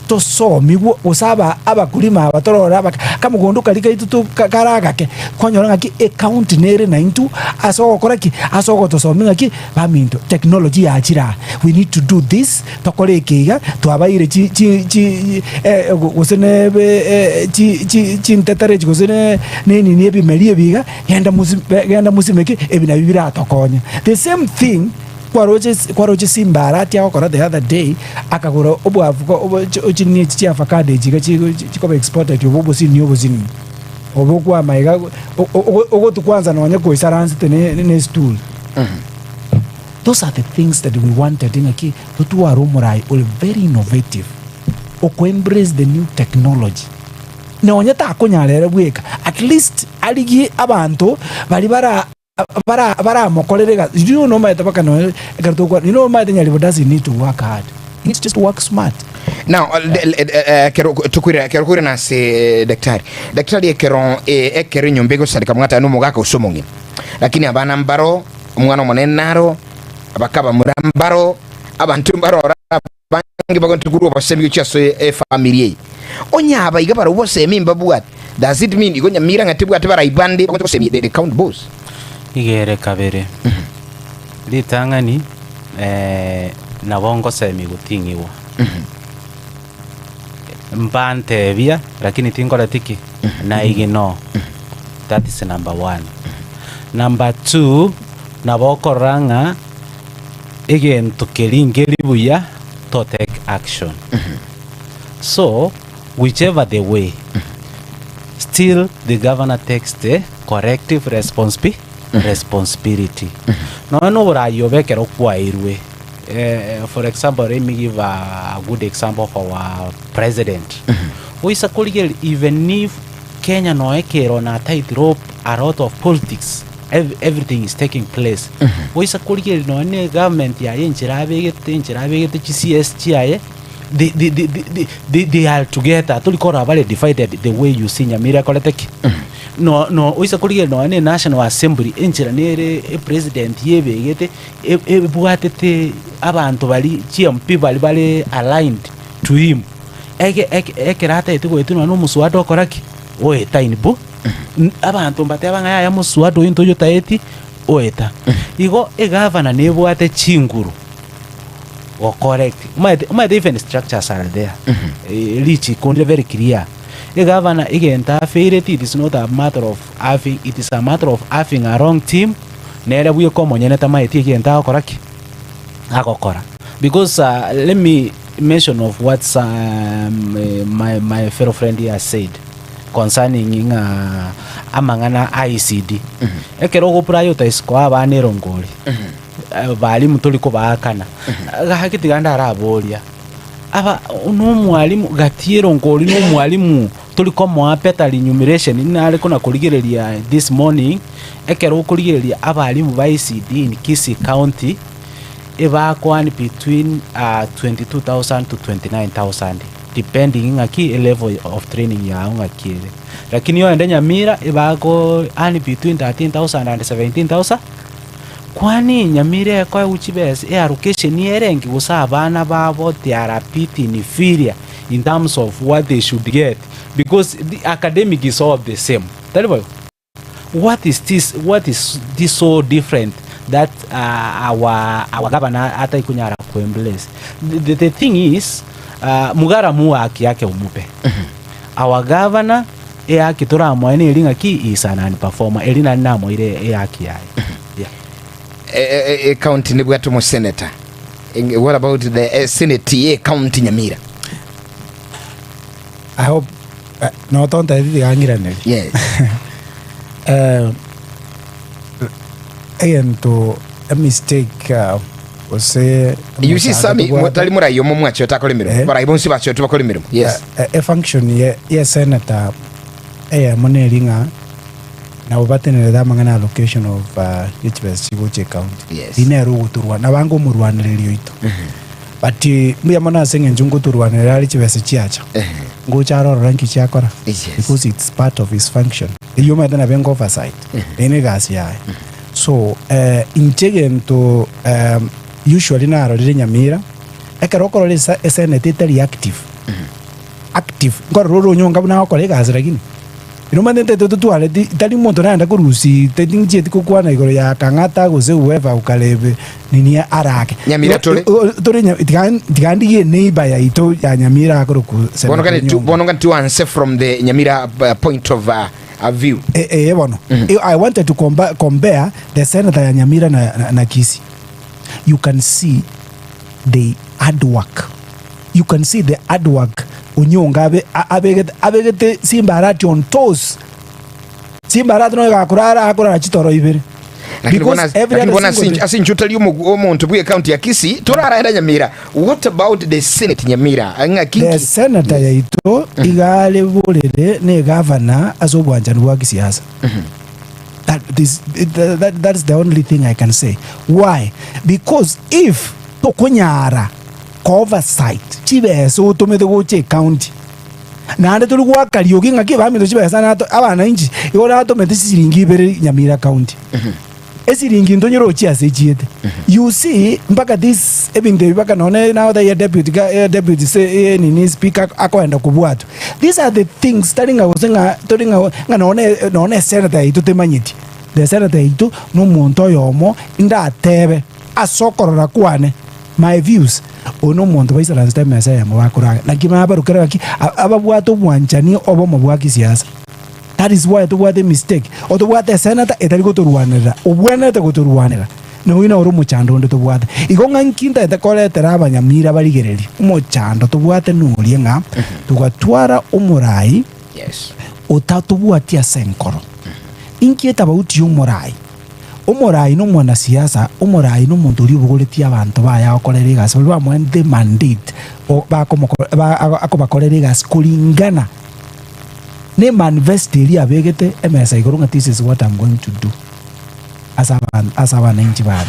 [SPEAKER 3] tosomigwe gose aba abakulima aba torore abake akamogondo karia kaito to kare agake kwanyora ng'aki ecounty nere naintwe ase ogokora ki? Ase ogotosomia ng'aki baminto technology yachire aa we need to do this tokore eke iga twabaire chi chi chi gose ne ebe chi chi chintetere echi gose ne nini ebimeri ebi iga genda mosi genda mosimeke ebi nabio biratokonye. The same thing Kwaroche kwaroche Simba Arati agokora the other day, akagora obwafuko obo chinini echi chia avocado echi iga chigo chikoba exported obo obosinini obosinini, obo okwama iga ogotu kwanza nonye koisaransete ne ne estool. Those are the things that we wanted ng'aki totware omorai ore very innovative, oko embrace the new technology. Nonye takonyara ere bweka, at least arigie abanto baria bara bara baramokorere egasi. You know nomanyete mpaka nonya ekero tokwana, you know omanyete Nyaribo doesn't need to work hard, he needs just to work smart.
[SPEAKER 1] Now, ekero tokoira ekero koirana ase daktari daktari ekero ekero enyomba egosareka mwateba na omogaka gose omong'ina lakini abana mbaro omwana omonene naro abakabamura mbaro abanto mbarora Abange bagontire korwa obosemi gochia ase efamiri eye. Onye aba iga barabwo bosemi mbabwate, does it mean igo nyamira ng'a tebwate barai bande bagocha gosemia the county boss?
[SPEAKER 2] Iga ere kabere. Ritang'ani nabo ngosemi goting'igwa. Mbantebia lakini tinkoreti ki? Naignore. That is number one. Number two, nabo okorora ng'a egento keria nkeri buya to take action. So whichever the way, still the governor takes the corrective responsbi responsibility. Nonya na oborayi obo ekero kwairwe, for example let me give a good example of our president, goisa korigereria even if Kenya nonya ekero on a tight rope a lot of politics everything is taking place. Goisa korigereria nonya na egovernment yaye enchera abegete enchera abegete chi CS chiaye, they they they they they they are together tori korora bare divided the way you see Nyamira ekorete ki? No no oise korigereria nonya na enational assembly enchera nere epresident yebegete e- ebwatete abanto baria chi MP baria bare aligned to him, eke eke ekero atagete goetwa nonya na omoswada okora ki? Oeta in bu. Abanto mbateba ng'a yaya moswada oyo ntoyotaeti oeta. Igo egavana nebwate chinguru go correct. Omanyete omanyete even structures are there. Richiko ndire very clear. Egavana egento afaileti it is not a matter of having it is a matter of having a wrong team, nere bweka omonyene tamaeti egento agokora ki? Agokora. Because let me mention of what some my my fellow friend here has said. concerning ng'a amang'ana a ECD. Ekero ogoapply otaisi koa abana erongori, balimu tori kobaakana, gaki tiga ndaraboria, aba na omwalimu gati erongori na omwalimu tori komoa better remuneration nare kona korigereria this morning, ekero okorigereria abalimu ba ECD in Kisii county, ebakoearn between 22,000 to 29,000. Depending ng'aki elevel of training yao ng'aki ere. Lakini ogende Nyamira ebako earn between 13,000 and 17,000, kwani Nyamira ekoegwa chibesa eallocation ere enke gose abana babo they are a bit inferior in terms of what they should get because the academic is all the same, tari boigo? What is this, what is this so different that uh, our, our governor atari kunyara kuembrace the, the, the thing is uh, mugara muwe haki yake umupe our governor ehaki toramoe neri ng'aki is an unperformer eri nari namoire ehaki yaye yeah.
[SPEAKER 1] E, e, e county nibwate omosenator What about the eh, senate ye county Nyamira?
[SPEAKER 3] I hope eh, notontebi tiga ng'iraneri.
[SPEAKER 1] Yes.
[SPEAKER 3] Eh, egento a mistake uh, Gose
[SPEAKER 1] You see
[SPEAKER 3] omochando
[SPEAKER 1] Sami,
[SPEAKER 3] tobwate.
[SPEAKER 1] tari morai omo mwachete akore emeremo.
[SPEAKER 3] Eh.
[SPEAKER 1] Barai bonsi bachete bakore emeremo. Yes.
[SPEAKER 3] Eh, eh, efunction ye ye senator eyemo neri ng'a nabo batenerete amang'ana allocation of uh, ye chibesa chigocha ecounty.
[SPEAKER 1] Yes.
[SPEAKER 3] Eri nere ogotorwa nabange omorwanereri oito. But eh, mbuya mono ase eng'encho ngotorwanerera are chibesa chiacha. Ngocha arorora nki chiakora.
[SPEAKER 1] Yes.
[SPEAKER 3] Because it's part of his function. Eyio omanyete nabe ngo oversight. Eye ne egasi yaye. So eh, inche egento eh, usually narorire Nyamira, ekero okorora esa esenate etari active, active, nkorora ore onyonga buna agokora egasi lakini, ere omanyete ntaete totware ti tari monto naenda korusia tari nchieti kokwana igoro ya Kang'ata gose whoever okarebe nini arake.
[SPEAKER 1] Nyamira tore?
[SPEAKER 3] Tore nya tiga tiga ndigie eneighbour yaito ya Nyamira akorokwa
[SPEAKER 1] Bono
[SPEAKER 3] Senator
[SPEAKER 1] gani tu,
[SPEAKER 3] Onyonga.
[SPEAKER 1] bono gani tuanse from the Nyamira uh, point of uh, a view.
[SPEAKER 3] Eh, eh, bono mm. I wanted to compa compare the senator ya Nyamira na, na, na Kisii. You can see the hard work. You can see the hard work Onyonga abe abegete abegete Simba Arati on toes. Simba Arati no gakurara akurara chitoro ibere.
[SPEAKER 1] Lakini
[SPEAKER 3] Because
[SPEAKER 1] bona
[SPEAKER 3] every
[SPEAKER 1] lakini
[SPEAKER 3] other
[SPEAKER 1] bona
[SPEAKER 3] single
[SPEAKER 1] asinch
[SPEAKER 3] day-
[SPEAKER 1] asinch utali omonto bwe county ya Kisii toraraenda Nyamira. What about the Senate Nyamira? Ng'a
[SPEAKER 3] The
[SPEAKER 1] kinki
[SPEAKER 3] senator yaito igare borere ne governor ase obwanchani bwa kisiasa. That is, that, that is the only thing I can say. Why? Because if tokonyara ko-oversight chibesa otomete gocha ecounty naende tori goaka riogi ng'aki ebaminto chibesa nato abananchi igo natomete chisiringi ibere Nyamira county. Esiringi ntonyore ochia ase echiete. You see mpaka this ebinto ebi mpaka nonye now that deputy ga eh, deputy se eh, nini speaker akoenda kobwatwa. These are the things tari ng'a gose ng'a tori ng'a ng'a nonye nonye esenator yaito temanyeti. The senator yaito na omonto oyomo ndatebe ase okorora kwane my views oyo na omonto baisaransete emesa eyemo bakoraga. Naki babarokera gaki ababwate obwanchani obomo bwa kisiasa. That is why tobwate emistake, otobwate esenator etari gotorwanerera, obwenerete gotorwanera, na oyio noro omochando onde tobwate. Igo ng'a nki ntagete koretera abanyamira barigererie, omochando tobwate noria ng'a togatwara omorai
[SPEAKER 1] Yes.
[SPEAKER 3] otatobwati ase enkoro. Inki etabauti ya omorai? Omorai na omwanasiasa, omorai na omonto oria obogoretie abanto baye agokorera egasi, baria bamoete emandate o bakomokore ba akobakorera egasi kuringana. Ne manifesto eria abegete emesa igoro ng'a this is what I'm going to do ase aban ase abananchi bane.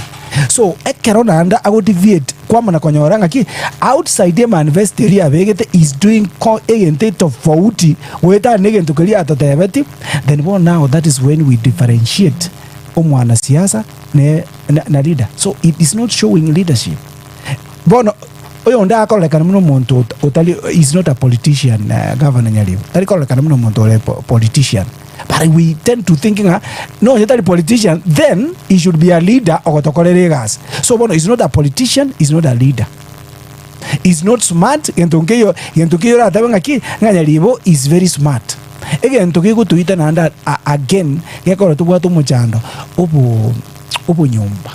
[SPEAKER 3] So ekero naende ago deviate kwamana konyora ng'aki outside emanifesto eria abegete is doing ko egento etofauti goetania na egento keria atotebeti, then bono now that is when we differentiate omwanasiasa ne na leader. So it is not showing leadership. Bono oyonde akororekana buna omonto ot- otari is not a politician eh, Governor Nyaribo, tari kororekana buna omonto ore po- politician. But we tend to think ng'a nonye tari politician then he should be a leader ogotokorera egasi. So bono is not a politician, is not a leader. Is not smart, gento nkeiyo gento nkeiyo oratabe ng'aki, ng'a Nyaribo is very smart. Egento gegotoita naende a- a- again, gekogera tobwate omochando, obo obonyomba.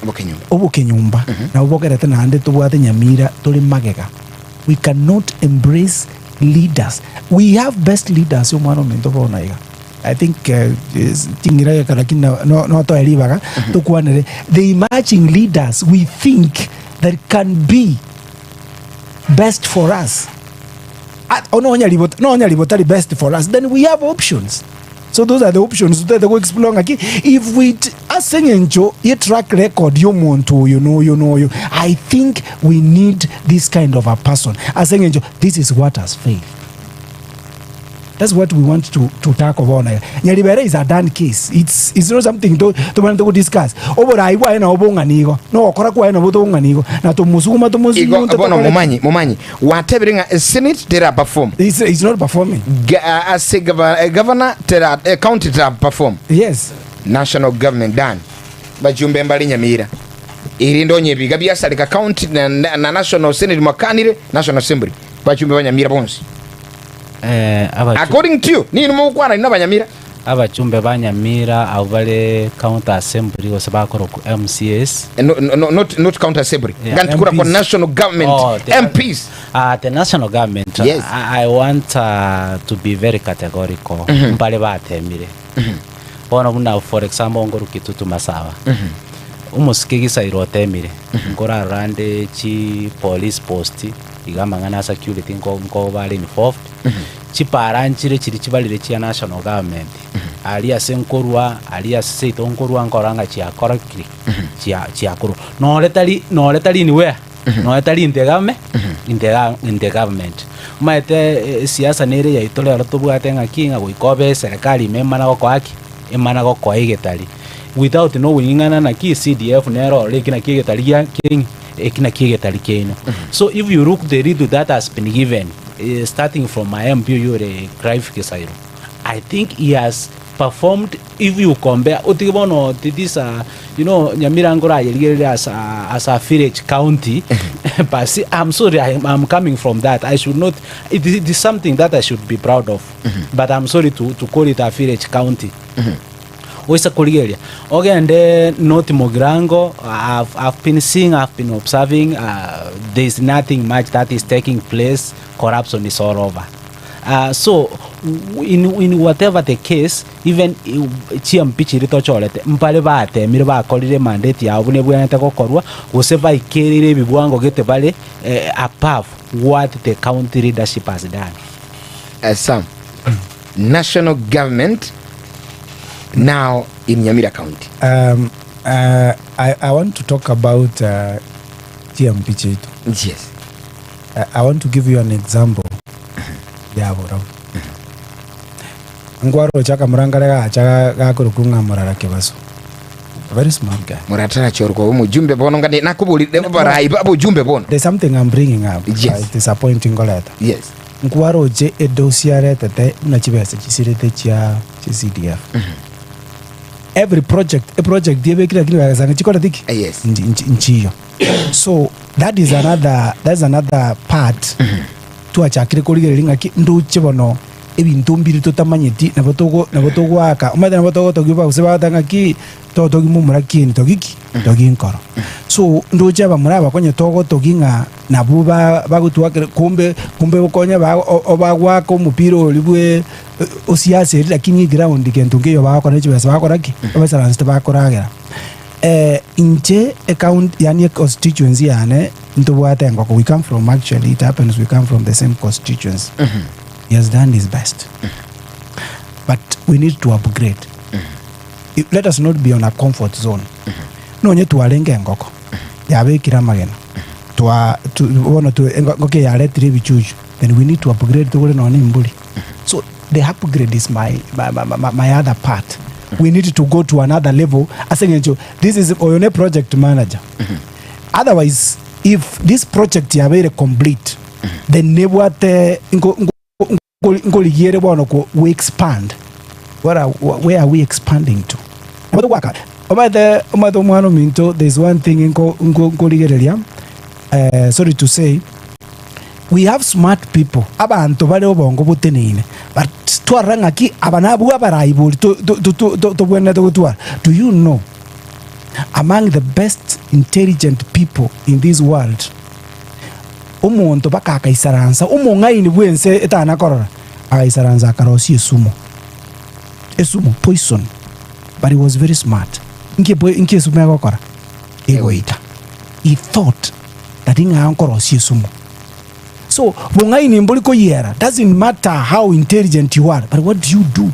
[SPEAKER 1] Obokenyomba.
[SPEAKER 3] Obokenyomba nabwo bogerete naende tobwate nyamira tore magega. We cannot embrace leaders. We have best leaders omwana ominto bono iga. I think eh, is- ching'ira geka lakini no- no- notoe ribaga tokwanere the emerging leaders we think that can be best for us. Ah, nonya ribo nonya ribo tari best for us then we have options. So those are the options totagete go explore ng'aki if we ase eng'encho ye track record ya omonto oyo na oyo na oyo I think we need this kind of a person ase eng'encho this is what has failed. That's what we want to, to tackle bono iga. Nyaribere is a done case. It's, it's not something to tobwenerete go discuss. Oborai bwaye nabo bong'ani igo, na ogokora kwaye nabo tong'ani igo, na tomosuguma
[SPEAKER 1] Igo
[SPEAKER 3] tomosunyunte
[SPEAKER 1] bono
[SPEAKER 3] tokore ki.
[SPEAKER 1] momanyi momanyi Gwatebire ng'a Senate tera perform.
[SPEAKER 3] It's, it's not performing.
[SPEAKER 1] Ga, ase gava, eh, governor tera eh, county tera perform.
[SPEAKER 3] Yes.
[SPEAKER 1] National government done. Bajumbe mbare Nyamira. Erinde onye ebiga biasareka county na, na, na national senate mwakanire national assembly. Bajumbe ba Nyamira bonsi.
[SPEAKER 2] Eh, abachu-
[SPEAKER 1] According to you, nini mogokwana inwe abanyamira?
[SPEAKER 2] Abachumbe ba Nyamira abwo bare county assembly gose bakorokwa MCAs.
[SPEAKER 1] No, no, no, not, not county assembly.
[SPEAKER 2] Yeah.
[SPEAKER 1] Ganti kura kwa
[SPEAKER 3] MPs.
[SPEAKER 1] national government
[SPEAKER 2] Oh, the-
[SPEAKER 1] MPs.
[SPEAKER 2] The national government,
[SPEAKER 1] Yes.
[SPEAKER 2] I, I want to be very categorical. Mbare batemire. Bono buna for example ngoru Kitutu Masaba. Omosike Gisairo otemire, nkorarora ande chi police post, iga amang'ana a security nko nkoba are involved, chipara nchire chiria chibarire chia national government, aria ase nkorwa, aria ase seito nkorwa nkorora ng'a chiakorokire, chia chiakorwa. Nore tari nore tari in where? Nore tari in the government, in the gov in the government. Omanyete esiasa nere yaito rero tobwate ng'aki ng'a goika obe eserekari ime emana gokoa ki? Emana gokoa egetari. Without knowing ng'a naki CDF nere ororo eki naki egetari gia keng'i eki naki egetari kiaino. So if you look the little that has been given starting from my MP oyio ore Clive Gisairo, I think he has performed if you compare otige bono this you know Nyamira nkorayerigereria as a, as a village county but see, I'm sorry I am coming from that I should not it is, it is something that I should be proud of but I'm sorry to, to call it a village county Oise korigereria ogende North Mugirango I've, I've been seeing I've been observing uh, there is nothing much that is taking place corruption is all over uh, so in, in whatever the case even chiampi chiria tochorete mbare batemire bakorire mandate yabo buna ebwenerete gokorwa gose baikereire ebibwango gete bare eh, above what the county leadership has done.
[SPEAKER 1] Sam, national government now in Nyamira County.
[SPEAKER 3] Um, uh, I, I want to talk about uh, GMP chiaito.
[SPEAKER 1] Yes.
[SPEAKER 3] I, I want to give you an example ya borabu. Nkwaroche akamura nkare gacha ga- gakorokwa ng'a Morara Kebaso. A very smart guy.
[SPEAKER 1] Muratarachiorokwa omojumbe bono ngane nakoborire barai ba bojumbe bono.
[SPEAKER 3] There's something I'm bringing up.
[SPEAKER 1] Yes.
[SPEAKER 3] It is a point ngoreta.
[SPEAKER 1] Yes.
[SPEAKER 3] Nkwaroche edosi aretete buna chibesa chisirete chia chi CDF. Every project, eproject ebekire lakini bagasanga chikorete ki?
[SPEAKER 1] Eh, yes.
[SPEAKER 3] Nchi- nchi- Nchiyo. So that is another, that's another part twachakire korigereria ng'aki ndoche bono ebinto mbiri totamanyeti nabo togo nabo togoaka omanyete nabo togotogia gose bagoteba ng'aki totogi momura kieni togi ki? Togi nkoro. So ndoche abamura aba konya togotogi ng'a Nabwo bagotwakera, kumbe kumbe okonya obagoaka omopira oria bwe osiasa eria lakini eground gento nkeiyo bagokora ne chibesa bagokora ki? Abaisaransete bakoragera. Inche ecounty yaani econstituency yane ntobwate engoko, we come from actually it happens we come from the same constituency. He has done his best but we need to upgrade. Let us not be on a comfort zone. Nonye twarenge engoko. yabekire amagena twa tu, bono tu, engo- engoko eye yaretire ebichuchu then we need to upgrade togore nonya na embori so the upgrade is my, my, my, my, my other part we need to go to another level ase eng'encho this is oyo ne project manager otherwise if this project yabeire complete then nebwate nko- nko- Nkorigia ere bono ko we expand what are, where are we expanding to? Nabo togwaka omanyete omanyete omwana ominto there is one thing nko nko nkorigereria eh, sorry to say we have smart people abanto bare obongo boteneine but twarora ng'aki aba nabwo abarai bori to to to to tobwenerete gotwara do you know among the best intelligent people in this world Omonto mpaka agaisaransa, omong'aini bw'ense etana korora, agaisaransa akarosia esumo. Esumo, poison. But he was very smart. Inki epo inki esumo egokora? Egoita. He thought that ing'a nkorosia esumo. So, bong'aini mbori koyiera, doesn't matter how intelligent you are, but what do you do?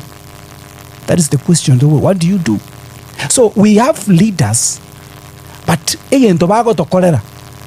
[SPEAKER 3] That is the question, what do you do? So, we have leaders But egento bagotokorera,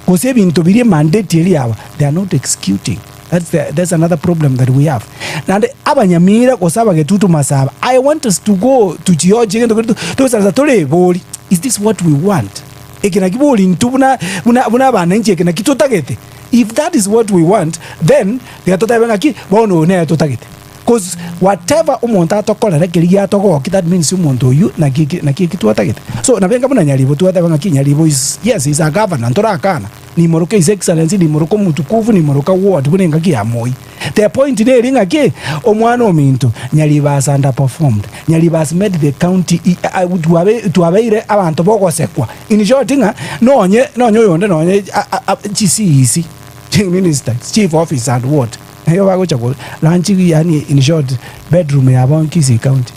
[SPEAKER 3] gose ebinto biria emandate eria yabo, they are not executing. That's the, that's another problem that we have. Naende abanyamira gose abagetutu masaba, I want us to go tuchioche egento keria togosaransa torebori, is this what we want? Eke naki bori intwe buna buna buna abananchi eke naki totagete? If that is what we want, then tiga totebe ng'aki bono oyo nere totagete. Cause whatever omonto atokorera keria giatogokia that means omonto oyio naki eki naki eki twatagete. So nabo enga buna Nyaribo twateba ng'aki Nyaribo is yes is a governor ntorakana, nimoroka his excellency, nimoroka omotukufu, nimoroka what buna engaki ya Moi. The point neri ng'aki omwana ominto Nyaribo has underperformed, Nyaribo has made the county i a twabe twabeire abanto bogosekwa in short ng'a nonye nonye oyonde nonye a a chi CEC, chief minister, chief officer and what. Naye bagocha ko lunch yaani in short bedroom yabo Kisii county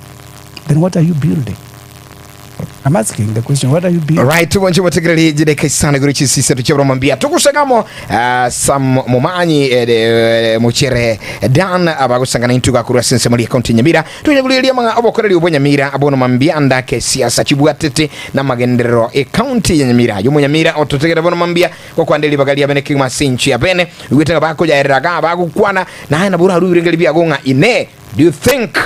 [SPEAKER 3] then what are you building? I'm asking the question, what are you being?
[SPEAKER 1] Right, bonche botegereri jideka isano igoro chisise tuchebro mambia tugusegamo uh, Sam Momanyi eh, eh, Muchere Dan abagusangana intuga kurwa sense muri county Nyamira tunyaguliria manga obokoreri obwo Nyamira abono mambia ndake siasa chibwatete na magenderero e county ya Nyamira yo Nyamira ototegera bono mambia gokwande ribaga ria bene kigima sinchi ya bene igwetega bakojaereraga bagukwana naye nabo oraruirengeri biago ng'a ine do you think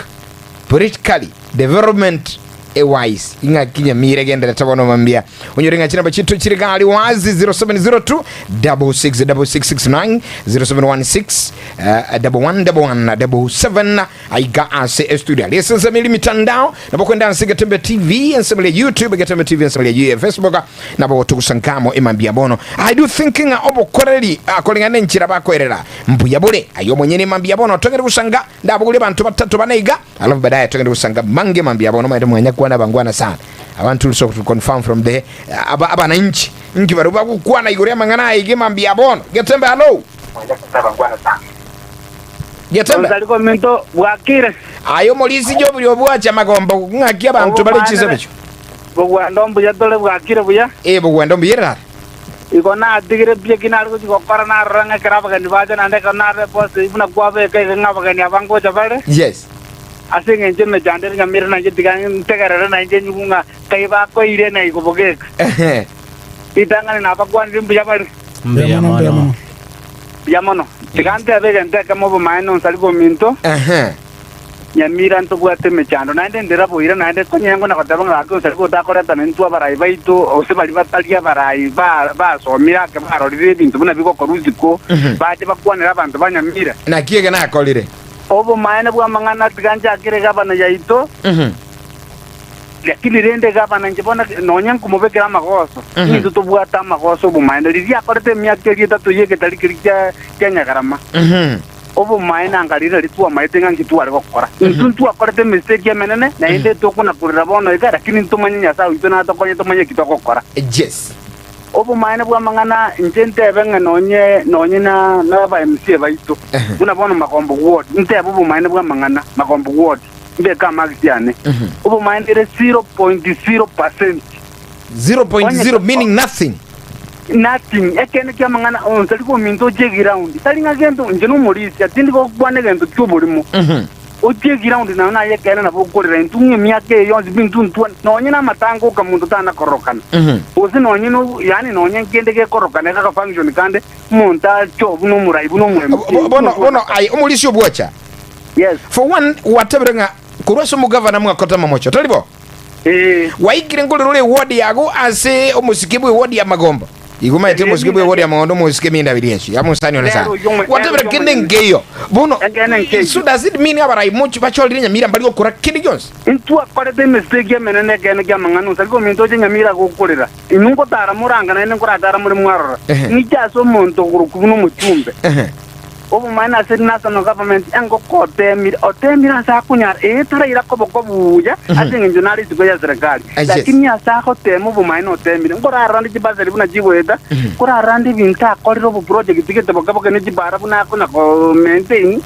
[SPEAKER 1] politically development ewise ing'aki Nyamira egenderete bono mambia onyore ng'a chinamba chiaito chire gari wazi 0702 666669 0716 111177 aiga ase estudio aria ase ensemo eri mitandao nabo kwenda ase Getembe TV ensemo eri YouTube Getembe TV ensemo eri Facebook nabo togosankamo emambia bono I do think ng'a obokoreri koreng'ana nenchera bakoerera mbuya bore aye omonyene emambia bono togende gosanga ndabogorie abanto batato bane iga alafu baadaye togende gosanga mange mambia bono omanyete mwanya kwana abangwana sana I want to also to confirm from the aba abananchi nki barabwo bagokwana igoro y'amang'ana aya iga emambia bono Getembe hallo Getembe
[SPEAKER 4] Onsari kominto bwakire.
[SPEAKER 1] Aye omorisia Job obwache amagombo ng'aki abanto bare chisebe echio.
[SPEAKER 4] Bogwendo mbuya tore bwakire buya.
[SPEAKER 1] Ee, bogwendo mbuya ere tata.
[SPEAKER 4] Igo natigire pi eki nare gochia gokora narora ng'a ekero abageni bacha naende ekero narora epost eyio buna kwabeka iga ng'a abageni aba ngocha bare.
[SPEAKER 1] Yes.
[SPEAKER 4] Ase engencho emechando ere nyamira nainche tiga ntegerere nainche nyigwe ng'a kai bakoirie na igo bogeka.
[SPEAKER 1] Ehe.
[SPEAKER 4] Ritang'ani nabakwanire mbuya bare.
[SPEAKER 2] Mbuya
[SPEAKER 3] Mbuya mono, mbuya
[SPEAKER 2] mono.
[SPEAKER 3] mono.
[SPEAKER 4] Mbuya mono. Tiga ntebe egento ekemo obomaene onsari ominto.
[SPEAKER 1] Ehe.
[SPEAKER 4] Nyamira ntobwate emechando, naende ndera boira, naende konyengwa na goteba ng'a gaki onsari gotakoretana intwe abarai baito, gose baria batari abarai ba- basomire ake barorire ebinto buna bigokorwa isiko, bache bakwanere abanto ba Nyamira.
[SPEAKER 1] Naki eke nakorire?
[SPEAKER 4] Obomaene bw'amang'ana tiga nchakere egavana yaito, lakini rende egavana inche bono nonya nkomobekera amagoso, intwe tobwate amagoso obomaene. Riria akorete emiaka eria etato y'egetari keria kia kia Nyagarama, Obomaene anga riria nario twamaete ng'a nki tware gokora. Intwe ntwakorete emistake emenene, naende tokonakorera bono iga, lakini ntomanye Nyasae oito natokonye tomanye eki togokora.
[SPEAKER 1] Yes.
[SPEAKER 4] Obomaene bw'amang'ana inche ntebe ng'a nonye nonye na na aba MCA baito, buna bono Magombo Ward, ntebe obomaene bw'amang'ana, Magombo Ward, mbeke amagisi ane. Obomaene ere 0.0 percent.
[SPEAKER 1] 0.0 meaning nothing.
[SPEAKER 4] Nothing. Ekeene ki'amang'ana onsi tari kominta ochie eground. Tari ng'a gento inche nomorisia, tindi gokwana egento ki'oborimo. Ochie eground naye naye ekeene nabo okorera intwe ng'a emiaka eye yonsi pi intwe ntwa nonye namatanga oka monto tana kororokana. Gose nonye no yaani nonye nkende gekororokana iga gafunction kande omonto ache buna omorai buna omo MC.
[SPEAKER 1] Bo- Bono bono aye omorisia obwocha.
[SPEAKER 4] Yes.
[SPEAKER 1] For one gwatebire ng'a korwa ase omogavana mwakota amamocho, tari bo?
[SPEAKER 4] Ee.
[SPEAKER 1] Gwaikire nkorera ore eward yago ase omosike bw'eward ya Magombo. Igo omanyete omosike bw'eward ya Magombo omosike minda biri echi. Ya mosani one sana.
[SPEAKER 4] Nero oyio omwe-
[SPEAKER 1] Gwatebire
[SPEAKER 4] nero oyio
[SPEAKER 1] kende
[SPEAKER 4] omonyene.
[SPEAKER 1] nkeiyo. Bono
[SPEAKER 4] Ekeene nkeiyo.
[SPEAKER 1] so does it mean abarai mochi bachorire Nyamira mbari gokora kende gionsi?
[SPEAKER 4] Intwakorete emistake emenene ekeene ki'amang'ana onsi, ariko ominto oche Nyamira agokorera. Inwe ngotara moranga naende nkoratara more mwarora.
[SPEAKER 1] Ehe.
[SPEAKER 4] Ng'iche ase omonto okorokwa buna omochumbe.
[SPEAKER 1] Ehe.
[SPEAKER 4] Obomaene ase National Government engoko otemire, otemire ase akonyara, ee taraira koboko buya ase engencho nare isiko ya serikali.
[SPEAKER 1] Yes.
[SPEAKER 4] Lakini ase agotema obomaene otemire, nkorarora nde chibasari buna chigoeta, nkorarora nde ebinto akorire oboproject gete boke boke ne chibara buna akonya ko maintain,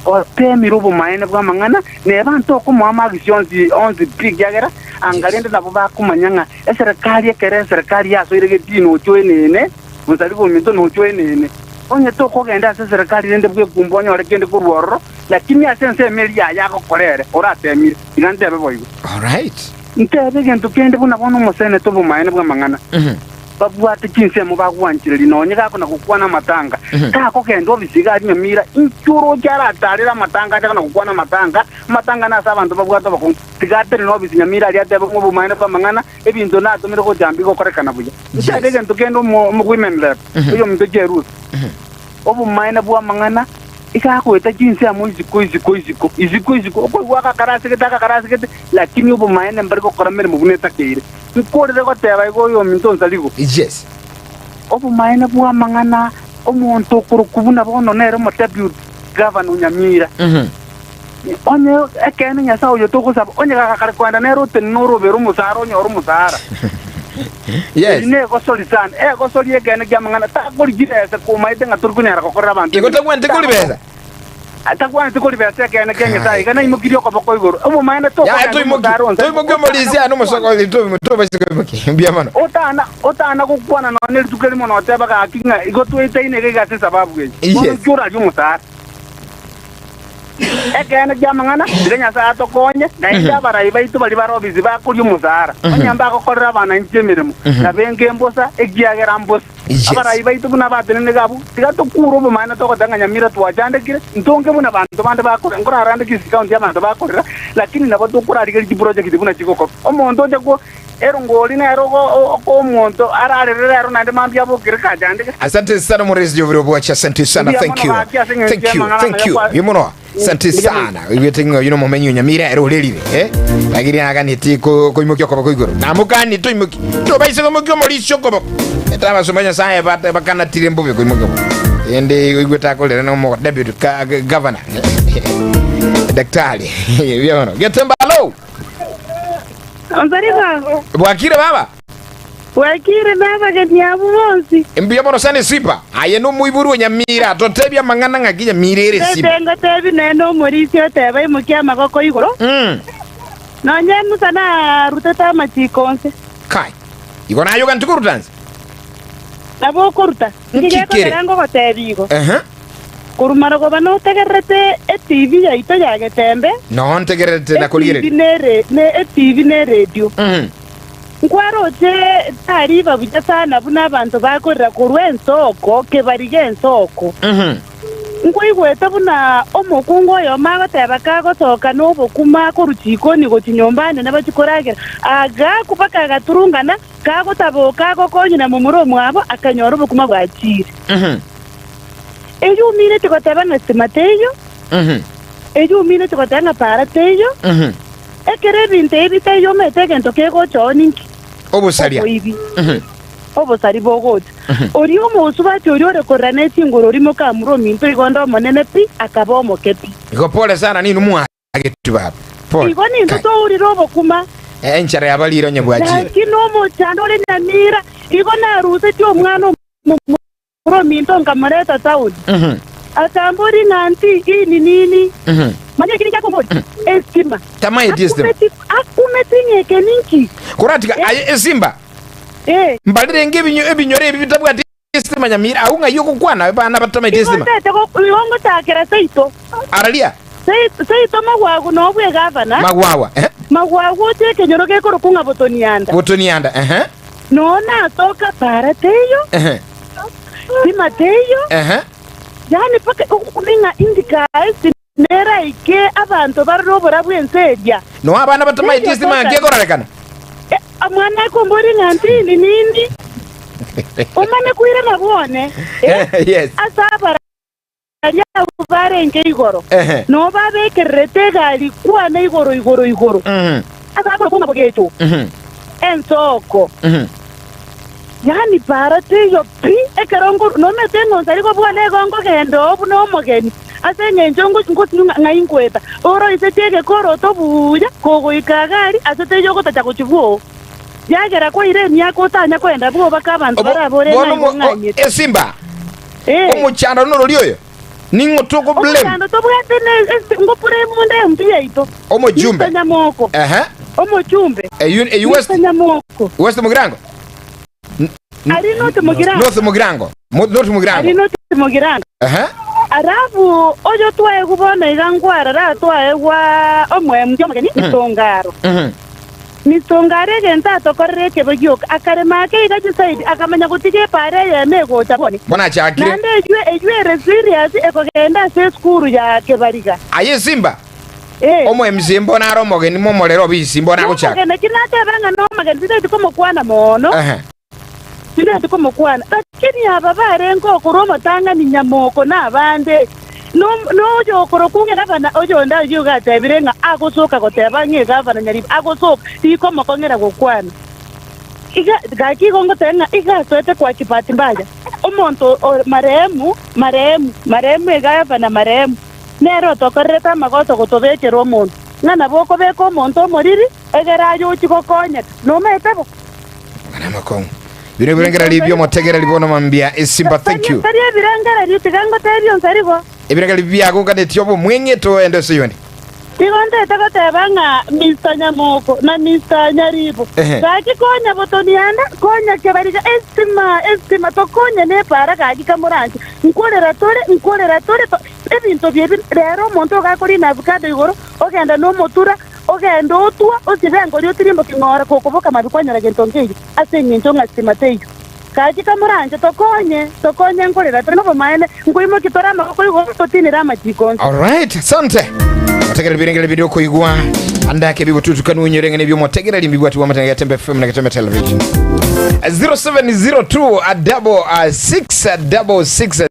[SPEAKER 4] otemire obomaene bw'amang'ana, neba ntokomoa marks onsi onsi pi ekiagera anga rende nabo bakomanya ng'a eserekari ekero eserekari yasoire getii nochwo enene, Mosaribu ominto nochwo enene. Onye tokogenda ase eserekari rende bwekumba onyore kende korwa ororo, lakini ase ensemo eria yaye agokora ere, oratemire. Tiga ntebe boigo.
[SPEAKER 1] Alright.
[SPEAKER 4] Ntebe egento kende buna bono omoseneta obomaene bw'amang'ana, babwate chinsemo bagwanchereria nonye gakona gokwana amatanga, takogenda obisi iga aria nyamira, inki oroche aratarere amatanga ache kona gokwana amatanga, amatanga nase abanto babwate obokong'u. Tiga atere nobisi nyamira aria atebe ng'a obomaene bw'amang'ana, ebinto natomire gocha mbigokorekana buya. Nchake egento kende omo women rep, oyominto Cheruto, obomaene bw'amang'ana iga agoeta chinsemo isiko isiko isiko isiko isiko, okoigwa agakarasigete agakarasigete, lakini obomaene mbari gokora meremo buna etakeire. Nkorire goteba igo oyominto Onsarigo.
[SPEAKER 1] Yes.
[SPEAKER 4] Obomaene bw'amang'ana omonto okorokwa buna bono nere omodeputy governor o Nyamira. Onye ekeene Nyasae oyo togosaba, onye gagakare koenda nere otenene orobere omosara onyore omosara.
[SPEAKER 1] Yes.
[SPEAKER 4] Eri negosori sana, egosori ekeene ki'amang'ana, takori chibesa komaete ng'a tori konyara gokorera abanto
[SPEAKER 1] Igo
[SPEAKER 4] emeremo.
[SPEAKER 1] tagwenereti kori besa.
[SPEAKER 4] Atagwaneti koribesa ekeene kia Nyasae, iga naimokirie okoboko igoro. Obomaene
[SPEAKER 1] Yaya
[SPEAKER 4] tokogenda
[SPEAKER 1] toimoki,
[SPEAKER 4] omosara onsi.
[SPEAKER 1] toimoki omorisia ane omosoko ori to tobaise koimoki. Mbuya mono.
[SPEAKER 4] Otana otana gokwana nonya ne rituko erimo noteba gaki ng'a igo toetaine iga iga ase esababu eye.
[SPEAKER 1] Yes.
[SPEAKER 4] Bono inki orarie omosara? Ekeene ki'amang'ana, tiga Nyasae atokonye, naende abarai baito baria bare obisi bakoria omosara, onye mbagokorera abananchi emeremo, na benga embosa, ekiagera mbosa.
[SPEAKER 1] Yes.
[SPEAKER 4] Abarai baito buna abateneneri abwo, tiga tokure obomaene togoteba ng'a Nyamira twachandekire, ntonge buna abanto bande bakore, nkorarande Kisii County abanto bakorera, lakini nabo tokorarigeria chiproject buna chigokorwa. Omonto ocha ko erongori nere ogo okoa omonto ararere rero naende mambia abokere kachandeke.
[SPEAKER 1] Asante sana Murezi Joviri Obwachi, asante sana,
[SPEAKER 4] Mbuya
[SPEAKER 1] thank
[SPEAKER 4] mono
[SPEAKER 1] you.
[SPEAKER 4] gaki ase eng'encho
[SPEAKER 1] Thank you,
[SPEAKER 4] y'amang'ana
[SPEAKER 1] thank
[SPEAKER 4] amaya
[SPEAKER 1] you.
[SPEAKER 4] kwa
[SPEAKER 1] Mbuya mono. Asante
[SPEAKER 4] Mbuya mono.
[SPEAKER 1] sana. Oigwete ng'a oyio nomomenyi o Nyamira ere orerire, eh? Lakini aganeti ko- koimokia okoboko igoro. Namokani toimoki. Tobaise koimokia omorisia okoboko. Eta abasomba Nyasaye bate bakanatire mbobe koimokia okoboko. Ende oigwete akorera na omo deputy ka- governor. Daktari. Mbuya mono. Getemba hello.
[SPEAKER 5] Onsarigo,
[SPEAKER 1] Bwakire baba.
[SPEAKER 5] bwakire nabageni abwo bonsi.
[SPEAKER 1] Mbuya mono sana Esipa. Aye nomoibori o Nyamira, totebie amang'ana ng'aki Nyamira ere Esipa.
[SPEAKER 5] Tete ngotebi nere nomorisia oteba imokia amagoko igoro,
[SPEAKER 1] Mm.
[SPEAKER 5] nonye Musa narutete amachiko onsi.
[SPEAKER 1] Kai. Igo naye oganeti koruta nse?
[SPEAKER 5] Nabo okoruta. Inki
[SPEAKER 1] Nki kere?
[SPEAKER 5] gekogera ngogotebia igo?
[SPEAKER 1] Ehe.
[SPEAKER 5] Korwa marogoba notegererete etibi yaito ya Getembe,
[SPEAKER 1] Noo ntegererete na
[SPEAKER 5] etibi
[SPEAKER 1] korigereria.
[SPEAKER 5] nere ne etibi ne eredio.
[SPEAKER 1] Mhm.
[SPEAKER 5] Nkwaroche tariba buya sana buna abanto bakorera korwa ensoko kebariga ensoko.
[SPEAKER 1] Mhm.
[SPEAKER 5] Nkwaigwete buna omokungu oyomo agoteba kagosoka nobokuma korwa chikoni gochia nyomba nene bachie koragera, agaakwa mpaka agaturungana, kagotaboka agokonywa na momura omwabo, akanyora obokuma bwachire.
[SPEAKER 1] Mhm.
[SPEAKER 5] Eyio omineti goteba ng'a stima teiyo,
[SPEAKER 1] Mhm.
[SPEAKER 5] eyio omineti goteba ng'a para teiyo,
[SPEAKER 1] Mhm.
[SPEAKER 5] ekero ebinto ebi bitaiyo omanyete egento kegocha oo ninki?
[SPEAKER 1] Obosaria.
[SPEAKER 5] Oboibi.
[SPEAKER 1] Mhm.
[SPEAKER 5] Obosari bogocha.
[SPEAKER 1] Mhm.
[SPEAKER 5] Oria omosubati oria ore korera ne chinguru oria mokamura ominto igo onde omonene pi, akaba omoke pi.
[SPEAKER 1] Igo pole sana ninwe mwagetwe baba. Pole.
[SPEAKER 5] Igo nintwe
[SPEAKER 1] Kai.
[SPEAKER 5] tourire obokuma.
[SPEAKER 1] Eh, enchara yabarire onye bwachire.
[SPEAKER 5] Lakini omochando ore nyamira, igo narusetie omwana omomura Ominto nkamoreta taoni, akambori ng'a nti ini nini. Manya ekio ninki Estima.
[SPEAKER 1] Tamaeti estima.
[SPEAKER 5] Akumeti ng'a eke ninki?
[SPEAKER 1] Koratiga aye esimba.
[SPEAKER 5] Eh.
[SPEAKER 1] Mbarerenge ebinyo ebinyoro ebi bitabwati estima nyamira agwo ng'ai ogokwana abana batamaeti
[SPEAKER 5] Igo
[SPEAKER 1] estima.
[SPEAKER 5] ntete igo ngochakera seito.
[SPEAKER 1] Araria.
[SPEAKER 5] Seito Magwagu nobwo egavana.
[SPEAKER 1] Magwawa, eh.
[SPEAKER 5] Magwagu oche ekenyoro gekorokwa ng'a Botonianda.
[SPEAKER 1] Botonianda, ehe.
[SPEAKER 5] Noo natoka para teiyo.
[SPEAKER 1] Ehe.
[SPEAKER 5] Stima teiyo.
[SPEAKER 1] Ehe.
[SPEAKER 5] Yaani mpaka ng'a indikae neraike abanto barore oborabu ense eria.
[SPEAKER 1] Noo abana batamaeti estima ngaki ekororekana.
[SPEAKER 5] Omwana akombori ng'a ntindi nindi. Omanye koirana bwone.
[SPEAKER 1] Yes.
[SPEAKER 5] Ase abara Baria abwo barenge igoro,
[SPEAKER 1] Ehe.
[SPEAKER 5] noo babekererete egari kwana igoro igoro igoro,
[SPEAKER 1] Mhm.
[SPEAKER 5] ase akorokwa ng'a bogecho,
[SPEAKER 1] Mhm.
[SPEAKER 5] ensoko.
[SPEAKER 1] Mhm.
[SPEAKER 5] Yaani para teiyo pi, ekero nko- nomete eng'onsa rigo bwane igo nkogenda oo buna omogeni, ase eng'encho ngo- ngosinywa ng'a ng'ai nkoeta, oroisetie egekoroto buya, kogoika iga aria, ase teiyo ogotacha gochia bwoo. Yagera kwaire emiaka otanya kogenda bwoo baka abanto
[SPEAKER 1] Obo-
[SPEAKER 5] barabore
[SPEAKER 1] bono
[SPEAKER 5] ng'ai
[SPEAKER 1] mo- o-
[SPEAKER 5] bong'anyete.
[SPEAKER 1] esimba
[SPEAKER 5] Eh.
[SPEAKER 1] omochando norori oyo ning'o toko blame
[SPEAKER 5] Omochando tobwate ne ase ngopura emunde embi yaito.
[SPEAKER 1] Omochumbe.
[SPEAKER 5] Mr. Nyamoko.
[SPEAKER 1] Ehe.
[SPEAKER 5] Omochumbe.
[SPEAKER 1] Eyu eyu West
[SPEAKER 5] Mr. Nyamoko.
[SPEAKER 1] West Mugirango
[SPEAKER 5] Ari North Mugirango.
[SPEAKER 1] North Mugirango Mo- North Mugirango
[SPEAKER 5] Ari North Mugirango.
[SPEAKER 1] Ehe.
[SPEAKER 5] Alafu oyo twaegwa bono iga ngwarora twaegwa omwembi omogeni Mr. Ongaro.
[SPEAKER 1] Mhm.
[SPEAKER 5] Mr. Ongaro egento atokorera ekebe gioka, akarema ake iga chisaidi, akamanya gotiga epaara eyemo egocha boni.
[SPEAKER 1] Bono achakire.
[SPEAKER 5] Naende eyio eyio ere serious ekogenda ase esukuru ya Kebariga.
[SPEAKER 1] Aye Simba,
[SPEAKER 5] Eh.
[SPEAKER 1] omo MC mbono are omogeni momorere obisi mbono agochaka.
[SPEAKER 5] Nomogeni ki nateba ng'a nomogeni tintageti komokwana mono.
[SPEAKER 1] Ehe.
[SPEAKER 5] Tintageti komokwana. Lakini aba barenge okorwa omotang'ani nyamoko na abande, no noyokorokwa ng'a gavana oyonde ayio iga atebire ng'a agosoka goteba ng'a egavana Nyaribo agosoka, rikomokong'era gokwana. Iga gaki igo ngoteba ng'a iga asoete kwa kibahati mbaya, omonto o marehemu, marehemu, marehemu egavana marehemu, nere otokorerete amagoso gotobekera omonto, ng'a nabo okobeka omonto omoriri, egere aye ochie gokonyeka. Nomaete bo?
[SPEAKER 1] Amang'ana amakong'u. Bino ebirengererio bi'omotegereri bono mambia esimba thank you.
[SPEAKER 5] Tari ebirengererio, tiga ngotebie onsi rigo.
[SPEAKER 1] Ebirageri biagokanetie obomweng'e toende ase oyonde.
[SPEAKER 5] Igo ntete goteba ng'a Mister Nyamoko na Mister Nyaribo,
[SPEAKER 1] Ehe.
[SPEAKER 5] gaki konya botonianda, konya kebariga estima, estima, tokonye nepara gaki kamoranche, nkorera tore, nkorera tore, to, ebinto biebi, rero omonto iga akorina avocado igoro, ogenda nomotura, ogende otwa, osibe engori otirimboke ng'ora kokoboka mabi kwanyora gento nkeiyo, ase eng'encho ng'a stima teiyo. Gaki kamoranche, tokonye, tokonye nkorera tore nobomaene, nkoimokia tore amaboko igoro, totinere amachiko onsi.
[SPEAKER 1] Alright, asante. Motegereri birengere biri okoigwa andake bigotutukana onyore ng'ana ebio motegereri mbibwati bwa matanga Getembe FM na Getembe Television. 0702 a double a six a double six a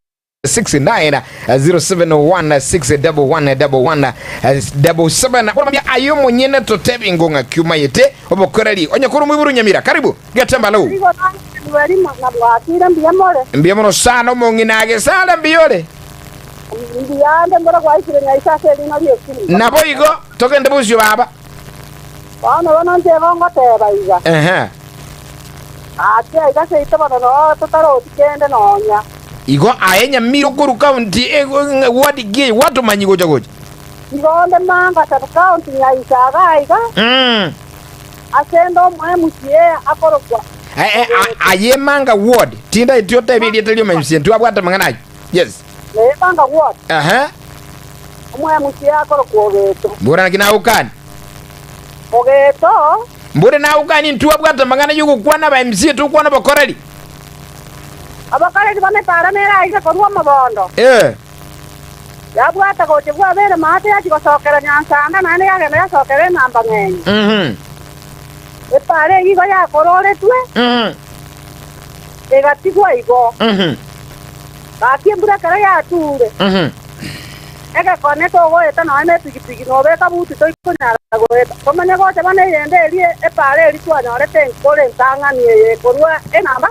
[SPEAKER 1] 69 071 611 11 77 Bono mambia aye omonyene totebi ngo ng'aki omayete obokoreri onye korwa omoiboro nyamira karibu Getembe alo
[SPEAKER 6] Nigo narangerigwe rimo na bwakire mbuya more.
[SPEAKER 1] Mbuya mono sana omong'ina agesare mbuya ore.
[SPEAKER 6] Mbuya ande mboro gwaikire nyaise ase erimo ri'esimba.
[SPEAKER 1] Naboigo togende bosio baba.
[SPEAKER 6] Bono bono inche igo ngoteba iga.
[SPEAKER 1] Ehe.
[SPEAKER 6] Gaki aiga seito bono noo totaroti kende nonya.
[SPEAKER 1] Igo aye nyamira okorwa county ward ki eye gwatomanyi gocha gocha.
[SPEAKER 6] Igo onde manga sub county nyaisa iga aiga. Ase ende omoe MCA akorokwa Ogeto.
[SPEAKER 1] Aye manga ward tindaeti otebe erieta ria MCA ntwabwate amang'ana ayio yes.
[SPEAKER 6] Naye manga ward.
[SPEAKER 1] Ehe.
[SPEAKER 6] Omoe MCA akorokwa Ogeto.
[SPEAKER 1] Mbora naki nagokani.
[SPEAKER 6] Ogeto.
[SPEAKER 1] Mbore nagokani ntwabwate amang'ana yogokwana aba MCA tokwana obokoreri.
[SPEAKER 6] Abakoreri b'emepara neraire korwa omobondo.
[SPEAKER 1] Eh.
[SPEAKER 6] Yabwata gochia bw'Abele maate yachia gosokera nyansanda, naende yagenda yasokera enamba ng'enye. Epara eyio igo yakororetwe, egatigwa igo. Gaki embura ekero yature, egekone togoeta nonya ne epigipigi, nobeka buti toikonyara goeta. Tomanye gocha bono eyende eria epara eria twanyorete enkoro entang'ani eye ekorwa enamba,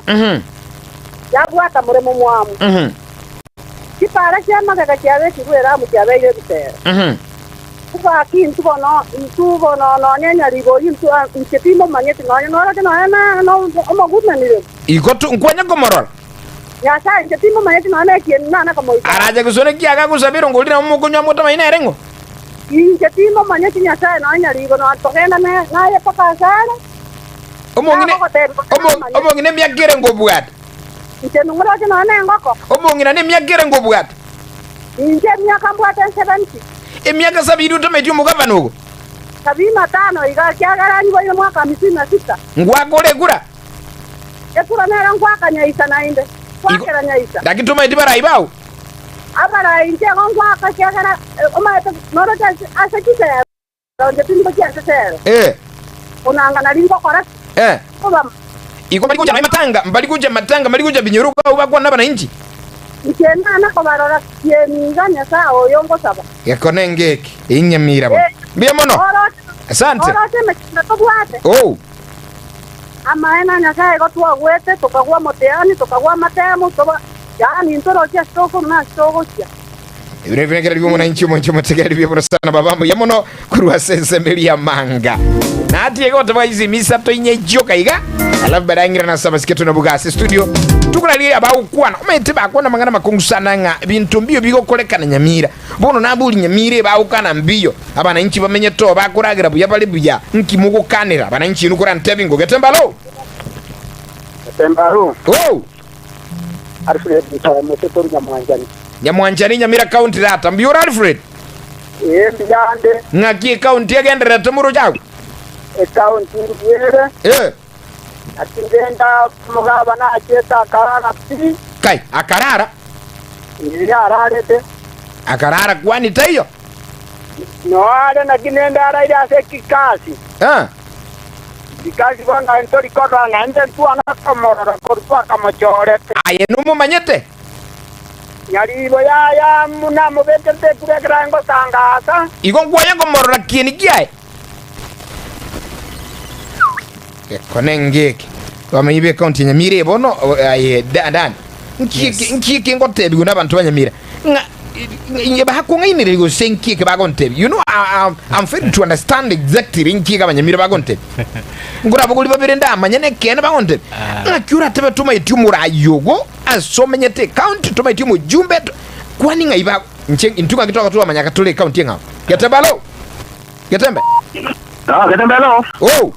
[SPEAKER 6] yabwata moremo mwamu. Chipara chi'amagega chiabekirwe eramu chiabeire ebitero. Gaki intwe bono, intwe bono nonya enyaribo oyio intwe inche timomanyeti, nonya noroche nonya na omogumanire.
[SPEAKER 1] Igo nkwanye komorora.
[SPEAKER 6] Nyasae, inche timomanyeti nonya nekieni nana komoika.
[SPEAKER 1] Arache gosona ekiagera agosabera ngori nabo mokonywa motamanyeti nere ng'o.
[SPEAKER 6] Inche timomanyeti Nyasae nonya nyaribo, nonya togenda naye mpaka asare.
[SPEAKER 1] Omong'ina omong'ina emiaka ere ngobwate.
[SPEAKER 6] Inche ning'oroche nonya nengoko.
[SPEAKER 1] Omong'ina nemiaka ere ngobwate.
[SPEAKER 6] Inche emiaka mbwate nsebensi.
[SPEAKER 1] Emiaka sabini otometie omogabana ogo.
[SPEAKER 6] Sabini na tano iga, ekiagera anyiboire mwaka hamsini na sita.
[SPEAKER 1] Ngwakore ekura.
[SPEAKER 6] Ekura nero ngwaka nyaisa naende, ngwakera nyaisa.
[SPEAKER 1] Naki tomaeti barai bao?
[SPEAKER 6] Abarai inche igo ngwaka, ekiagera omanyete noroche ase chisero. Inche tindi gochia ase sero.
[SPEAKER 1] Eh.
[SPEAKER 6] Onanga nari ngokora ki?
[SPEAKER 1] Eh.
[SPEAKER 6] Kobama.
[SPEAKER 1] Igo mbari gocha matanga, mbari gocha matanga, mbari gocha binyoro abwo bakwana nabananchi.
[SPEAKER 6] Inche nana kobarora kieni iga Nyasae oyo ngosaba.
[SPEAKER 1] Gekone ngeki, inyamira bono.
[SPEAKER 6] Eh.
[SPEAKER 1] Mbuya mono.
[SPEAKER 6] Oroche,
[SPEAKER 1] Asante.
[SPEAKER 6] oroche emechando tobwate.
[SPEAKER 1] Oh.
[SPEAKER 6] Amaene a Nyasae igo twagwete, tokagwa omoteani, tokagwa amatemo, toba, yaani intoroche ase tokorwa na ase togochia.
[SPEAKER 1] Ebi nebirengererio bi'omonanchi omonche omotegereri buya mono sana baba mbuya mono korwa ase ensemo eria y'amanga. Natiga goteba isimi isato inye chioka iga alafu baadaye ng'irane ase abasike tonabuga ase studio tukorarigereria abagokwana omanyete bakwana amang'ana amakongu sana ng'a binto mbiyo bigokorekana Nyamira bono nabori Nyamira ebagokana mbiyo abananchi bamenyete oo bakoragera buya bare buya nki mogokanera abananchi inwe korantebi ngogete mbalo
[SPEAKER 4] Getembe alo.
[SPEAKER 1] Oh.
[SPEAKER 4] Alfred Ntawe Mosetori Nyamwanchani.
[SPEAKER 1] Nyamwanchani Nyamira County tata. Mbuya ore Alfred?
[SPEAKER 4] Ee mbuya ande.
[SPEAKER 1] Ng'aki ecounty egendererete moroche agwo?
[SPEAKER 4] Ecounty mbuya ere.
[SPEAKER 1] Eh.
[SPEAKER 4] Naki ngenda omogabana achiete akarara pi.
[SPEAKER 1] Kai, akarara?
[SPEAKER 4] Ee ararete.
[SPEAKER 1] Akarara kwani taiyo?
[SPEAKER 4] Noo are naki nende araire ase ekikasi.
[SPEAKER 1] Eh.
[SPEAKER 4] Rikasi bono ntori korora naende ntwana komorora korwa twakamochorete.
[SPEAKER 1] Aye nomomanyete?
[SPEAKER 4] Nyaribo yaya namobekerete ekura ekero aye ngotangasa.
[SPEAKER 1] Igo nkwaye komorora kieni kiaye. Gekone ngeke. Bamenyi be county ya Nyamira eye bono aye Dan. Nki
[SPEAKER 2] Yes.
[SPEAKER 1] nki eke ngotebigwa na abanto ba Nyamira ng'a inye bakong'ainereria gose nki eke bagontebia. You know I, I, I'm failing to understand exactly nki eke abanyamira bagontebia. Nkorabogori babere ndamanye nekeene bagontebia.
[SPEAKER 2] Ah.
[SPEAKER 1] Ng'aki oratebe tomaeti omorai ogo ase omenyete ecounty tomaeti omojumbe to, kwani ng'ai ba. Inche intwe ng'aki togotoa tore ekaunti eng'ao. Getembe alo! Getembe!
[SPEAKER 4] Ah, Getembe alo!
[SPEAKER 1] Oh!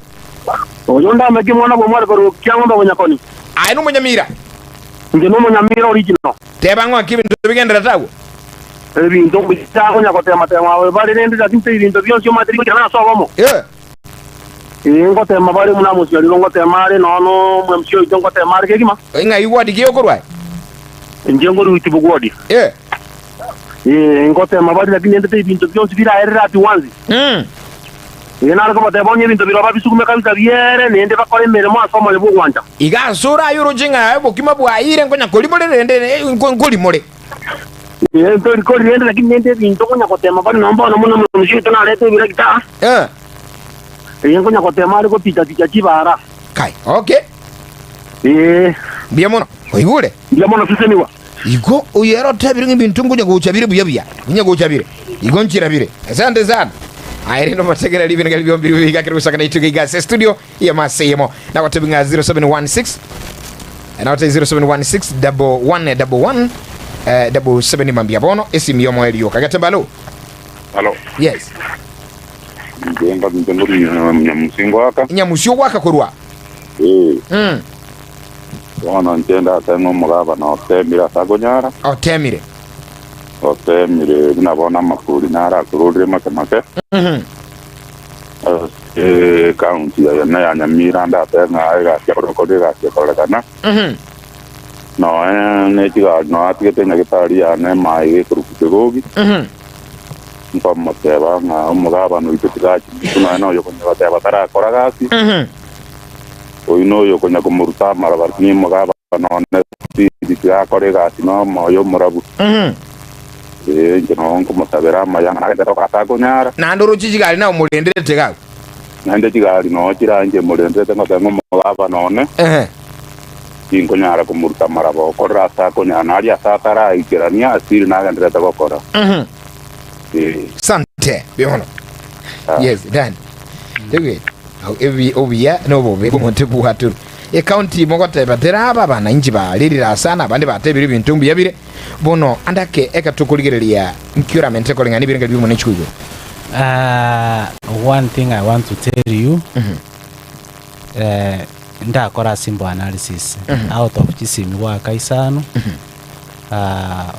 [SPEAKER 4] Oyo ndameke mwana bw'omware korwa Kiang'ombe bonyakoni.
[SPEAKER 1] Aye nomonyamira.
[SPEAKER 4] Inche nomonyamira original.
[SPEAKER 1] Teba ng'o aki ebinto bigendererete agwo?
[SPEAKER 4] Ebinto mbicha kotema-tema abe bare rende lakini tebinto bionsi omanyete rigoikera ase obomo.
[SPEAKER 1] Eh.
[SPEAKER 4] Ee, ngotema bare buna mosiarero ngotema are, nonya nomwemsi oito ngotema are kegima.
[SPEAKER 1] Ng'ai ward ki okorwa aye?
[SPEAKER 4] Inche nkorwa Itibo ward.
[SPEAKER 1] Eh.
[SPEAKER 4] Ee, ngotema bare lakini rende tebinto bionsi biraerere at once. Ee, nare kobateba onye ebinto biroba bisugume kabisa biere, naende bakore emeremo ase omoyo bw'ogwancha.
[SPEAKER 1] Iga ase ore aye oroche ng'a obokima bwaeire nkonya korimore rende nkorimore.
[SPEAKER 4] Ee, ntori kori rende lakini rende ebinto nkonya gotema bare nonya bono buna omorusia oito narete ebirakita aa.
[SPEAKER 1] Eh.
[SPEAKER 4] Ee, nkonya gotema are goticha-ticha chibara.
[SPEAKER 1] Kai, okay.
[SPEAKER 4] Ee.
[SPEAKER 1] Mbuya mono. Oigure?
[SPEAKER 4] Mbuya mono sisenigwa.
[SPEAKER 1] Igo oyo ere otebire ng'a ebinto nkonya gocha bire buya buya, nkonya gocha bire, igo nchira bire. Asante sana. Aye rende omotegereri ebinto bionsi bire iga kere gosakana ituko iga ase studio ya Maseyemo. Nagotebi ng'a 0716 nagotebi 0716 11 11 eh, 77 mambia bono esimi yomoerio yoka. Getembe alo.
[SPEAKER 7] Halo.
[SPEAKER 1] Yes.
[SPEAKER 7] Inche nka- inche ngori nyamusingo aka.
[SPEAKER 1] Nyamusio gwaka korwa.
[SPEAKER 7] Eh.
[SPEAKER 1] Mm.
[SPEAKER 7] Bono inche ndateme omogabana otemire ase akonyara.
[SPEAKER 1] Otemire.
[SPEAKER 7] Otemire buna bono amapuri naro akororire make make. Ase county eye ya Nyamira ndatebe ng'a egasi akorokora egasi ekororekana. Noe ne chigari noe atigete nyagetari yane emaye gekorokwa Kegogi. Nkomoteba ng'a omogabana oito tigachi noe noyo okonya goteba tarakora gasi. Oyio noyo okonya komoruta amaraba nimogabana one Steve tiga akore egasi nomoyo omorabu. Ee, inche nogo nkomosabera amaya ng'a nagende gokora ase akonyara.
[SPEAKER 1] Naende oroche chigari nao morenderete iga agwo.
[SPEAKER 7] Naende chigari noo chire inche morenderete ngoteba ng'a omogabana one tinkonyara komoruta amaraba okorera ase akonyara, na aria ase ataraikerania asiri nagendererete gokora. Ee.
[SPEAKER 1] Sante bono. Yes, done. Tewe. Ebi obuya na obobe bw'omonto bwaturu. Ecounty mogoteba teraba abananchi barerire asa na abande batebire ebinto mbuya bire. Bono ande ake eka tokorigereria nki oramente koreng'ana ebirengererio bi'omonenchi koigoro.
[SPEAKER 2] One thing I want to tell you, ndakora simple analysis out of chisimi goaka isano,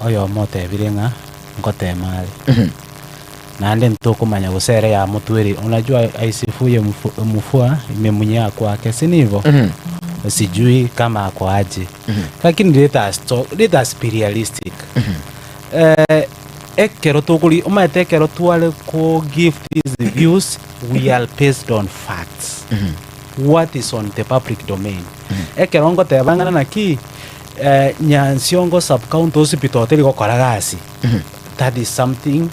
[SPEAKER 2] oyomo otebire ng'a ngotema are. Naende ntokomanya gose ere yamotwereire, unajua aisifuye mvua imemunyea kwake, si nivo? Sijui kama ako aje, lakini let us talk, let us be realistic. Ekero tokori omanyete ekero tware ko give these views we are based on facts what is on the public domain. Ekero ngoteba ng'a naki Nyansiongo sub county hospital teri gokora gasi, that is something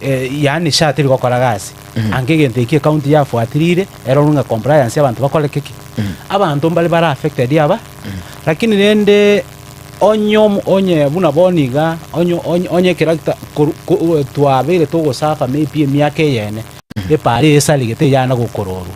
[SPEAKER 2] yaani SHA teri gokora gasi, ange egento ekio ecounty yafuatiriire erorwe ng'a compliance abanto bakore ki? Abanto mbare bare affected aba, lakini rende onye omo onye buna bono iga, onye onye onye ekeracter koru ko twabeire togosuffer maybe emiaka eyene, epara eye esarigete eyana gokororwa.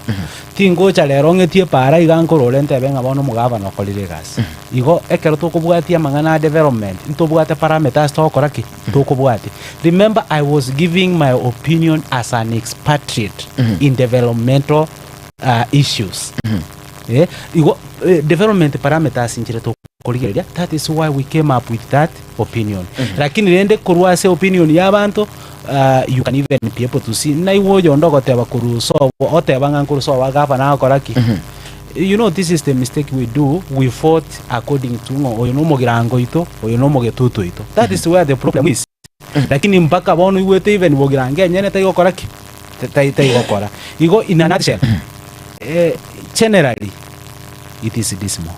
[SPEAKER 2] Tingocha rero ng'etie epara iga nkorore ntebe ng'a bono omogavana okorire egasi. Igo ekero tokobwatia amang'ana a development, ntobwate parameters togokora ki? Tokobwatia. Remember I was giving my opinion as an expatriate in developmental issues. Eh, igo development parameters nchire tokorigereria, that is why we came up with that opinion. Lakini rende korwa ase opinion ya abanto, you can even be able to see, naigwe oyonde ogoteba korwa sobo, oteba ng'a nkorwa sobo gavana agokora ki? You know this is the mistake we do, we vote according to ng'a oyo nomogirango oito, oyo nomogetutu oito. That is where the problem is. Lakini mpaka bono oigwete even bogirango enyene taigokora ki? Tai taigokora. Igo in a nutshell, eh, generally it is dismal.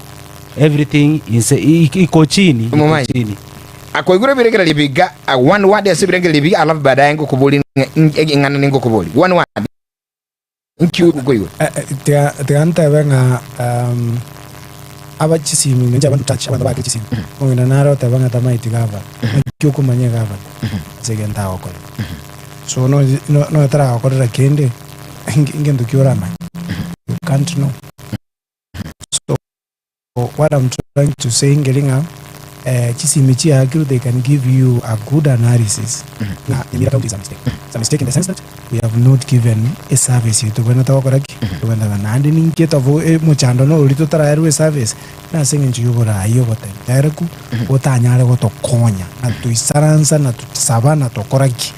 [SPEAKER 2] Everything is iko chini, iko
[SPEAKER 1] Omomanyi.
[SPEAKER 2] chini.
[SPEAKER 1] Akoigure ebirengererio biga, one word ase ebirengererio biga alafu baadaye ngokobori ng'ana ningokobori. One word. Nki okoigwa?
[SPEAKER 3] Tiga tiga ntebe ng'a aba chisimi inche abanto touch abanto baake chisimi, omong'ina nare oteba ng'a tamaeti gavana, naki okomanya egavana ase egento agokora. So nonye nonye taragokorera kende, ngento ki oramanye? You can't know. So what I'm trying to say nkeri ng'a. Eh, chisimi chiaakirwe they can give you a good analysis ng'a Nyamira County is a mistake. It's a mistake in the sense that we have not given a service tobwenerete gokora ki? Tobwenerete naende ninki tobo mochando norori totaraerwe eservice nase eng'encho ya oborai obotentereku botanyare gotokonya na toisaransa na tosaba na tokora ki?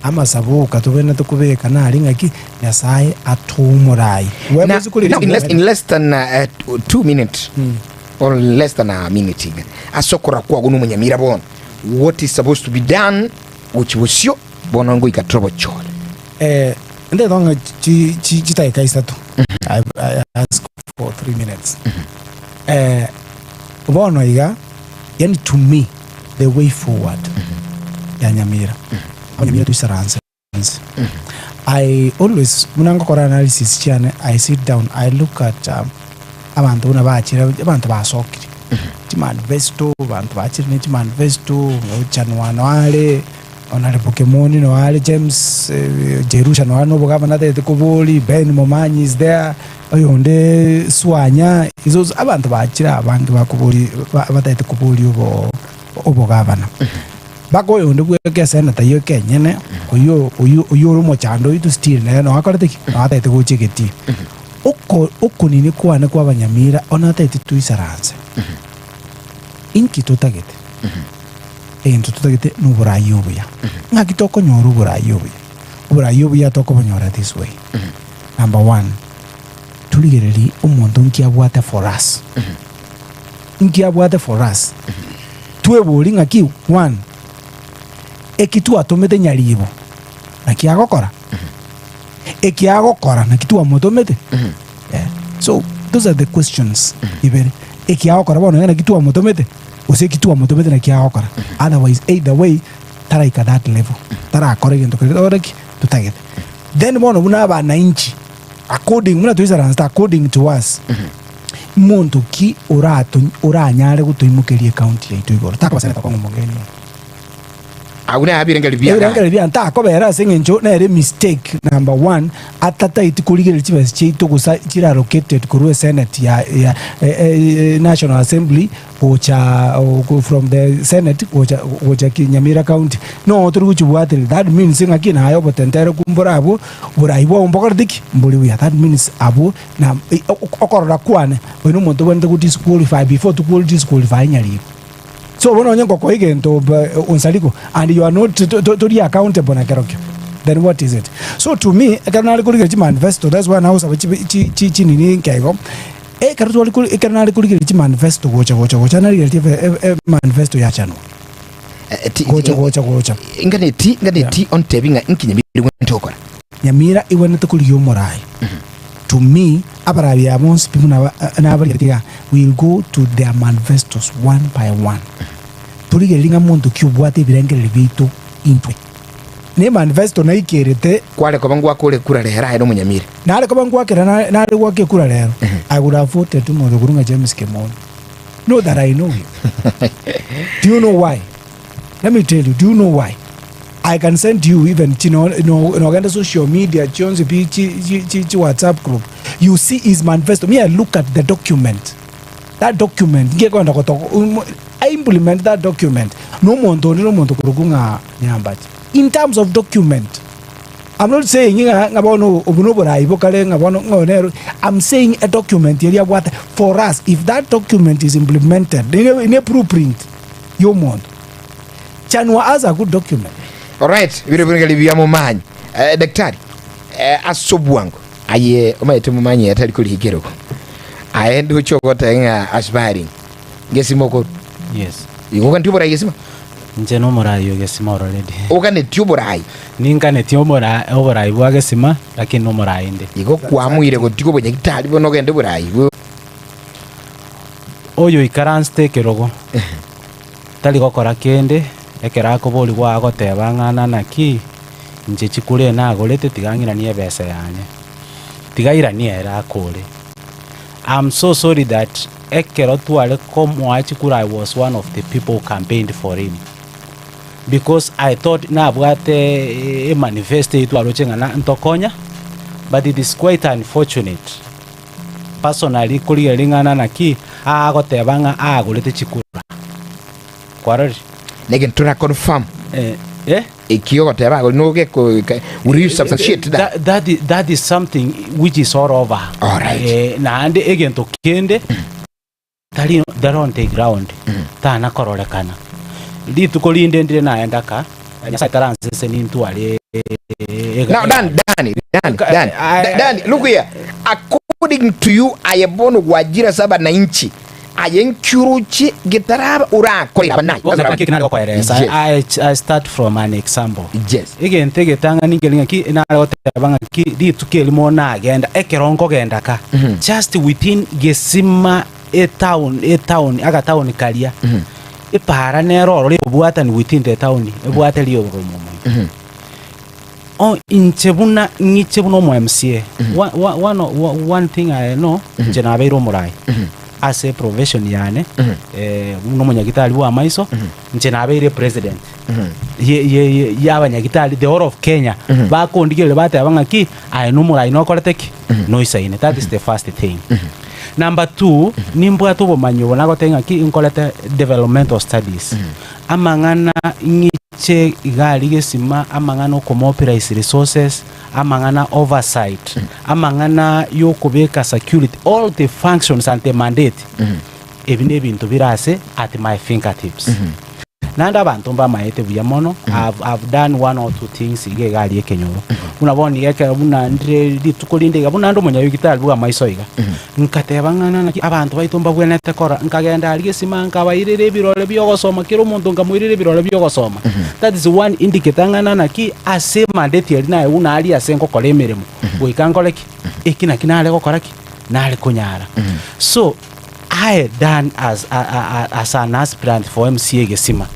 [SPEAKER 3] Amasabo oka tobwenerete kobeka nari ng'aki Nyasae atoe omorai.
[SPEAKER 1] Now, now in, less, in less than 2 minutes or less than a minute iga ase okora kwago na omonyamira bono what is supposed to be done gochia bosio bono ngoika torobochore.
[SPEAKER 3] Eh, ndetwa ng'a chi- chi- chidakika isato. I ask for 3 minutes. Eh, bono iga, yani to me, the way forward ya Nyamira, Nyamira toisaranse nse. I always, buna ngokora analysis chiane, I sit down, I look at abanto buna bachire, abanto basokire, chimanifesto, abanto bachire ne chimanifesto, Ochanwa noare, Honourable Kimoni noare, James Jerusha noare na obogavana atagete kobori, Ben Momanyi is there, oyonde Swanya, is also, abanto bachire abange bakobori batagete koboria obo obogavana. Mpaka oyonde bweka eseneta yoka enyene, oyio oyio oyio ore omochando oito still nere noo akorete ki? Noo atagete gocha egetii. Oko okonini kwane kwa abanyamira one atagete toisaranse, inki totagete? Egento totagete na oborai obuya. Ng'aki tokonyora oborai obuya? Oborai obuya tokobonyora this way. Number one, torigererie omonto nki abwate for us. Nki abwate for us. Tweborie ng'aki one, eki twatomete nyaribo naki agokora? Eki agokora naki twamotomete? Eh, so those are the questions ibere. Eki agokora bono naki twamotomete? Gose eki twamotomete naki agokora? Otherwise either way taraika that level, tarakora egento keria tokore ki? Totagete. Then bono buna abanainchi according buna toisaranste according to us, monto ki orato oranyare gotoimokeria ecounty yaito igoro? Takoba senator kong'u omogeni oyo.
[SPEAKER 1] Agwo naye abirengererio biaye.
[SPEAKER 3] Ebirengererio biaye takobera ase eng'encho nere mistake number one atataeti korigereria chibesa chiaito gose chire allocated korwa esenate ya ya National Assembly gocha from the senate gocha gocha ki Nyamira county noo tori gochibwatereria that means ng'aki naye obotentereku mbore abwo borai bwao mbokoreti ki? Mbori buya that means abwo na okorora kwane oyo na omonto obwenerete go disqualify before to disqualify nyaribo. So bono onye ngokoa egento onsariko and you are not tori accountable na kerokio then what is it? So to me ekero nare korigereria chimanifesto that's why nagosaba chibe chinini nke igo, ekero tware kori ekero nare korigereria chimanifesto gocha gocha gocha narigereretie emanifesto yachanwa gocha gocha gocha.
[SPEAKER 1] Nganeti nganeti ontebi ng'a inki Nyamira igwenerete gokora.
[SPEAKER 3] Nyamira igwenerete korigia omorai. To me, abarabi aba bonsi pi buna nabarigeretie iga, we will go to their manifestos one by one. Torigererie ng'a monto ki obwate ebirengererio biaito intwe. Ne manifesto naikerete.
[SPEAKER 1] Kware koba ngwakore ekura rero aye nomonyamira.
[SPEAKER 3] Nare koba ngwakera nare gwaka ekura rero, I would have voted omonto okorwa ng'a James Kimoni. Not that I know him. Do you know why? Let me tell you, do you know why? I can send you even chi no no nogenda social media chionsi pi chi chi chi chi WhatsApp group. You see his manifesto. Me I look at the document. That document ngekwenda gotoka um, I implement that document. Nomonto onde nomonto korokwa ng'a Nyambache. In terms of document. I'm not saying ng'a ng'a bono obo noborai bokare ng'a bono ng'a nero I'm saying a document eria abwate for us if that document is implemented in a blueprint y'omonto. Chanwa has a good document.
[SPEAKER 1] Alright, bire bire bia momanyi. Eh, daktari, eh, ase obwango aye omanyete momanyi atari korigia ekerogo. Aye ndoche ogoteba ng'a aspiring ngesima okorwa.
[SPEAKER 2] Yes.
[SPEAKER 1] Igo oganeti oborai gesima?
[SPEAKER 2] Inche nomorai o gesima already.
[SPEAKER 1] Oganeti oborai.
[SPEAKER 2] Ninganetie omora oborai bwa gesima lakini nomorai inde.
[SPEAKER 1] Igo kwamuire gotiga obonyagitari bono ogende oborai.
[SPEAKER 2] Oyo oikaransete ekerogo. Tari gokora kende, ekero akoborigwa agoteba ng'a naki, inche chikura nagorete tiga ng'iranie ebesa yane, tiga airanie ere akore. I'm so sorry that ekero tware komoa chikura I was one of the people who campaigned for him because I thought nabwate emanifesto eywo twaroche ng'a ntokonya, but it is quite unfortunate personally korigereria ring'ana naki agoteba ng'a agorete chikura. Kwarorire?
[SPEAKER 1] Negento tora confirm.
[SPEAKER 2] Eh, eh?
[SPEAKER 1] Eki ogoteba igo noge ko will you substantiate that?
[SPEAKER 2] That, that, i- that is something which is all over.
[SPEAKER 1] Alright.
[SPEAKER 2] Eh, naende egento kende tari tari on the ground tana kororekana rituko rinde ndire naenda ka Nyasaye taranseseni ntware ega-
[SPEAKER 1] Now Dan, Dan, Dan,
[SPEAKER 2] Ka-
[SPEAKER 1] Dan,
[SPEAKER 2] I-
[SPEAKER 1] Dan, look here. According to you, aye bono gwajira saba na inchi. Aye nkiuruchi getaraba urakorera abanaye.
[SPEAKER 2] Bono naki nare gokoeresa.
[SPEAKER 1] Yes.
[SPEAKER 2] I, I start from an example.
[SPEAKER 1] Yes.
[SPEAKER 2] Egento egetang'ani nkeri ng'aki nare goteba ng'aki rituko erimo nagenda ekero nkogenda ka just within gesima etown etown agatown karia epara nere ororo ekobwatani within the town ebwate rioromo mono. O inche buna ng'iche buna omo MCA one, one, one, one thing I know inche nabeire omorai ase eprofession yane buna omonyagitari bwa amaiso inche nabeire president ye ye ye ya abanyagitari the whole of Kenya bakondigereria bateba ng'aki aye na omorai nokorete ki noisaine that is the first thing. Number two nimbwate obomanyi obo nagotebia ng'aki nkorete developmental studies amang'ana ng'iche iga aria gesima amang'ana okomobilize resources amang'ana oversight amang'ana yokobeka security all the functions and the mandate ebi na ebinto bire ase at my fingertips. Naende abanto mbamaete buya mono I've, I've done one or two things iga iga aria ekenyoro buna bono iga ekero buna ndire rituko rinde iga buna nde omonyabigitari bwa amaiso iga Nkateba ng'a naki abanto baito mbabwenerete korora, nkagenda aria gesima nkabairera ebirore bi'ogosoma, kera omonto nkamoirera ebirore bi'ogosoma. That is one indicator ng'a naki ase emandeti eria naye buna aria ase ngokora emeremo, goika nkore ki? Eki naki nare gokora ki? Nare konyara. So, I done as a, a, a, as an aspirant for MCA Gesima,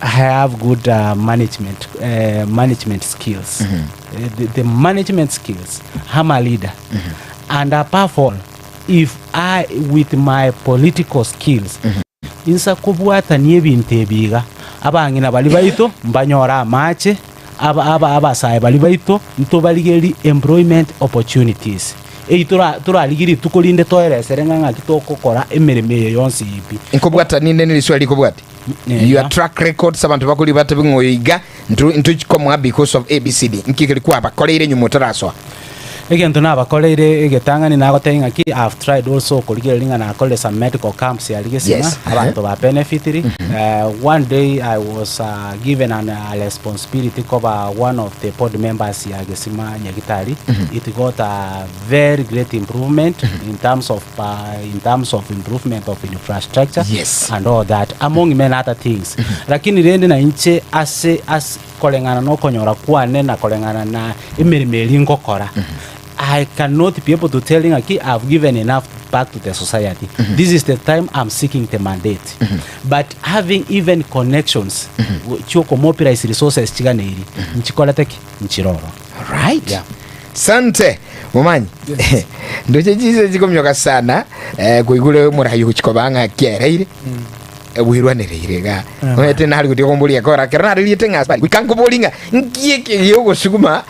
[SPEAKER 2] I have good uh, management, uh, management skills. Eh, the, the management skills, I'm a leader. And above all, if I, with my political skills, insa kobwatania ebinto ebi iga, abang'ina baria baito mbanyore amache, aba, aba, abasae baria baito ntobarigerie employment opportunities. Eyio tora torarigie rituko rinde toeresere ng'a ng'aki togokora emeremo eye yonsi pi.
[SPEAKER 1] Nkobwatanie nde neriswa rikobwati your track records abanto bakori batabe ng'a oyo iga nto ntochikomoa because of abcd nki ekeri kwabakoreire nyuma otarasoa.
[SPEAKER 2] Egento nabakoreire egetang'ani nagotebia ng'aki I have tried also korigereria ng'a nakorire some medical camps aria Gesima,
[SPEAKER 1] Yes,
[SPEAKER 2] abanto ba benefitiri. One day I was given an a responsibility koba one of the board members ya Gesima Nyagitari, it got a very great improvement in terms of in terms of improvement of infrastructure
[SPEAKER 1] Yes.
[SPEAKER 2] and all that among many other things lakini rende na inche ase ase koreng'ana na okonyora kwane na koreng'ana na emeremo eria ngokora I cannot be able to tell ng'aki I've given enough back to the society this is the time I'm seeking the mandate but having even connections chiokomobilize resources chiganeiri nchikorete ki nchiroro
[SPEAKER 1] Right.
[SPEAKER 2] Yeah.
[SPEAKER 1] Sante momanyi ndoche chise chikomioka sana eh, koigure omorayi gochikoba ng'a kiereire bwirwanereire iga omanyete nari gotiga komboria kora ekero naririete ng'a asibari goika nkobori ng'a nki eke giogosuguma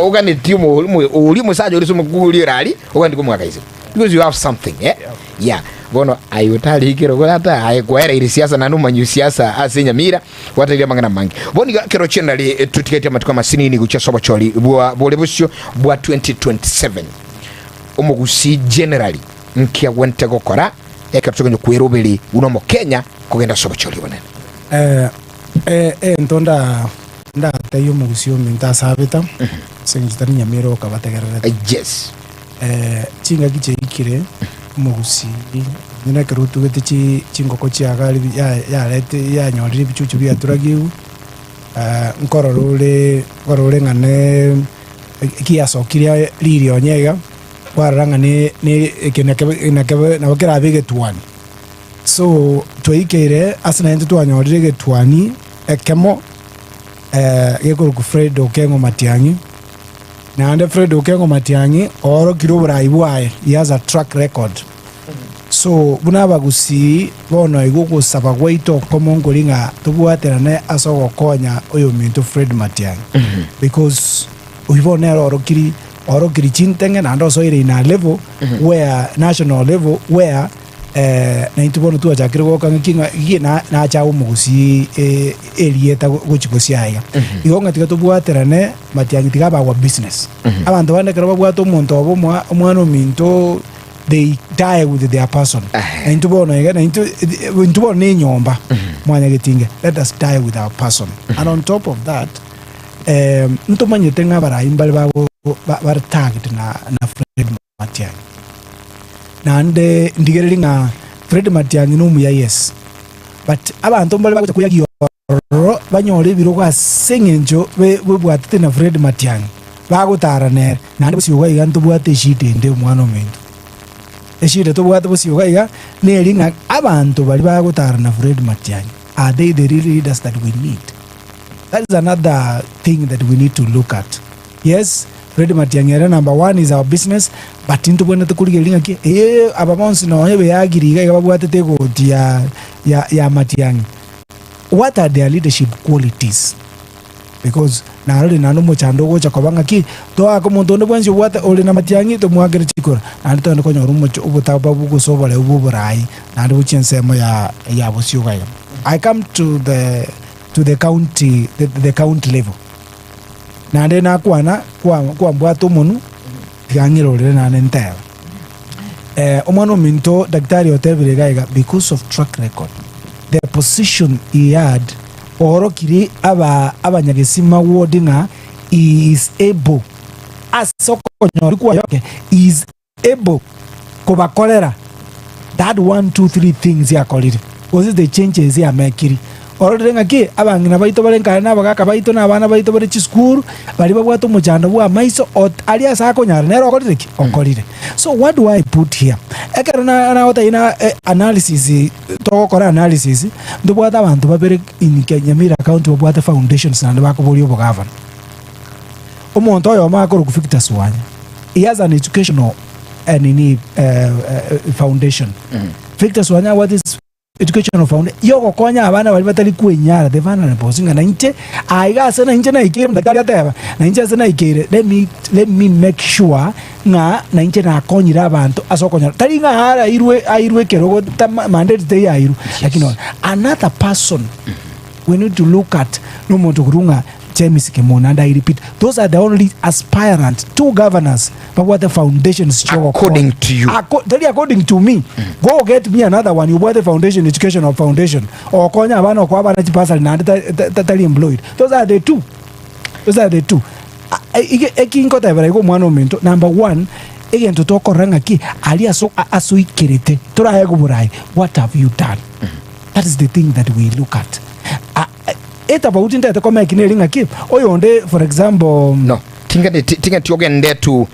[SPEAKER 1] oganetie omo omo oria omosacha ore ase omokungu oria ore aria ogende komoaka isiko because you have something eh yeah bono aye otarikire ata aye kwaereire siasa naende omanyi siasa ase Nyamira Gwatebirie amang'ana amange. Bono iga ekero chi'enari totigetie amatuko amasinini gochia ase obochori bwa bore bosio bwa 2027, omogusii generally nki agwenerete gokora ekero togenyo kweroberi buna omokenya kogenda ase obochori obonene?
[SPEAKER 3] Eh, eh, egento nda ndatebie omogusii ominto ase abeta, ase eng'encho tari nyamira okabategererete.
[SPEAKER 1] Yes.
[SPEAKER 3] Eh, chingaki chiaikire omogusii onye nekero otugete chi chingoko chiaga ribi ya yarete yanyorire ebichuchu biaturagigwe, nkorora ore nkorora ore ng'a ne ekiasokirie ririonya iga, kwarora ng'a ne ne eke nakebe nakebe nabo kerabe egetwani. So, twaikeire ase naintwe twanyorire egetwani ekemo gekorokwa Fred Okengo Matiang'i. Naende Fred Okengo Matiang'i oorokire oborai bwaye, he has a track record. So buna abagusii bono igo ogosaba gwaito okomo nkori ng'a tobwaterane ase ogokonya oyominto Fred Matiang'i because oyio bono nere oorokiri oorokiri chinteng'e naende osoire in a level where national level where. Na intwe bono twachakire goka ng'aki ng'a gie na nacha abe omogusii erieta gochia gosio aiga. Igo ng'a tiga tobwaterane matiang'i tiga abe our business. Abanto bande ekero babwate omonto obo omwa omwana ominto they die with their person. Na intwe bono iga na intwe intwe bono na enyomba mwanyagetinge let us die with our person. And on top of that ntomanyete ng'a abarai mbare bago bare tagged na na Fred Matiang'i. Naende ndigererie ng'a Fred Matiang'i nomuya yes, but abanto mbare bagocha koyagia ororo banyore ebirogo ase eng'encho bebwatete na Fred Matiang'i, bagotara nere. Naende bosio iga iga ntobwate eshida ende omwana ominto. Eshida tobwate bosio iga iga neri ng'a abanto baria bagotara na Fred Matiang'i, are they the real leaders that we need? That is another thing that we need to look at. Yes, Fred Matiang'i ere number one is our business, but ntobwenerete korigereria ng'aki ee aba bonsi nonye beyagiri iga iga babwatete egoti ya ya ya Matiang'i. What are their leadership qualities? Because narorire naende omochando ogocha koba ng'aki, toake omonto onde bwensi obwate ore na Matiang'i tomoakere chikura, naende togende konyora omoch obotababu gose oboreu bwa oborai naende gochia ensemo ya ya bosio iga iga. I come to the to the county the the county level. Naende nakwana, kwambwata omonwa, tiga ng'irorere naende ntebe. Omwana ominto daktari otebire iga iga, because of track record, the position he had, oorokiri aba abanyagesima ward ng'a he is able ase okonyora kwaye, he is able kobakorera that one two three things yakorire gose the changes yamekiri. Ororire ng'aki abang'ina baito bare nkare na abagaka baito na abana baito bare chisukuru baria babwate omochando bwa amaiso ot aria ase akonyara nere okorire ki? Okorire. So what do I put here? Ekero na nagotebia na analysis togokora analysis ntobwate abanto babere in Nyamira county babwate foundations naende bakoboria obogavana. Omonto oyomo akorokwa Victor Swanya. He has an educational eh, nini eh, eh, foundation. Victor Swanya abwate es- educational foundation yogokonya abana baria batari kwenyara the vulnerables ng'a nainche aiga ase nainche naikeire daktari ateba nainche ase naikeire let me, let me make sure ng'a nainche nakonyire abanto ase okonyora tari ng'a arairwe airwe ekerogo tama mandate teiyo airwe lakini bono another person we need to look at nomonto korwa ng'a James Kemona and I repeat those are the only aspirant two governors babwate foundations chiogokora.
[SPEAKER 1] According to you.
[SPEAKER 3] Acco- tari according to me go get me another one obwate foundation educational foundation okonya abana okoa abana chibasari naende ta- ta- ta- tari employed those are the two those are the two A- e- ige- eki nkotebera iga omwana ominto number one egento tokorora ng'aki aria aso a- asoikerete toraegwe borayi what have you done that is the thing that we look at A- Etafauti ntete komeki neri ng'aki oyonde for example.
[SPEAKER 1] No, tingati tingati ogende to uh,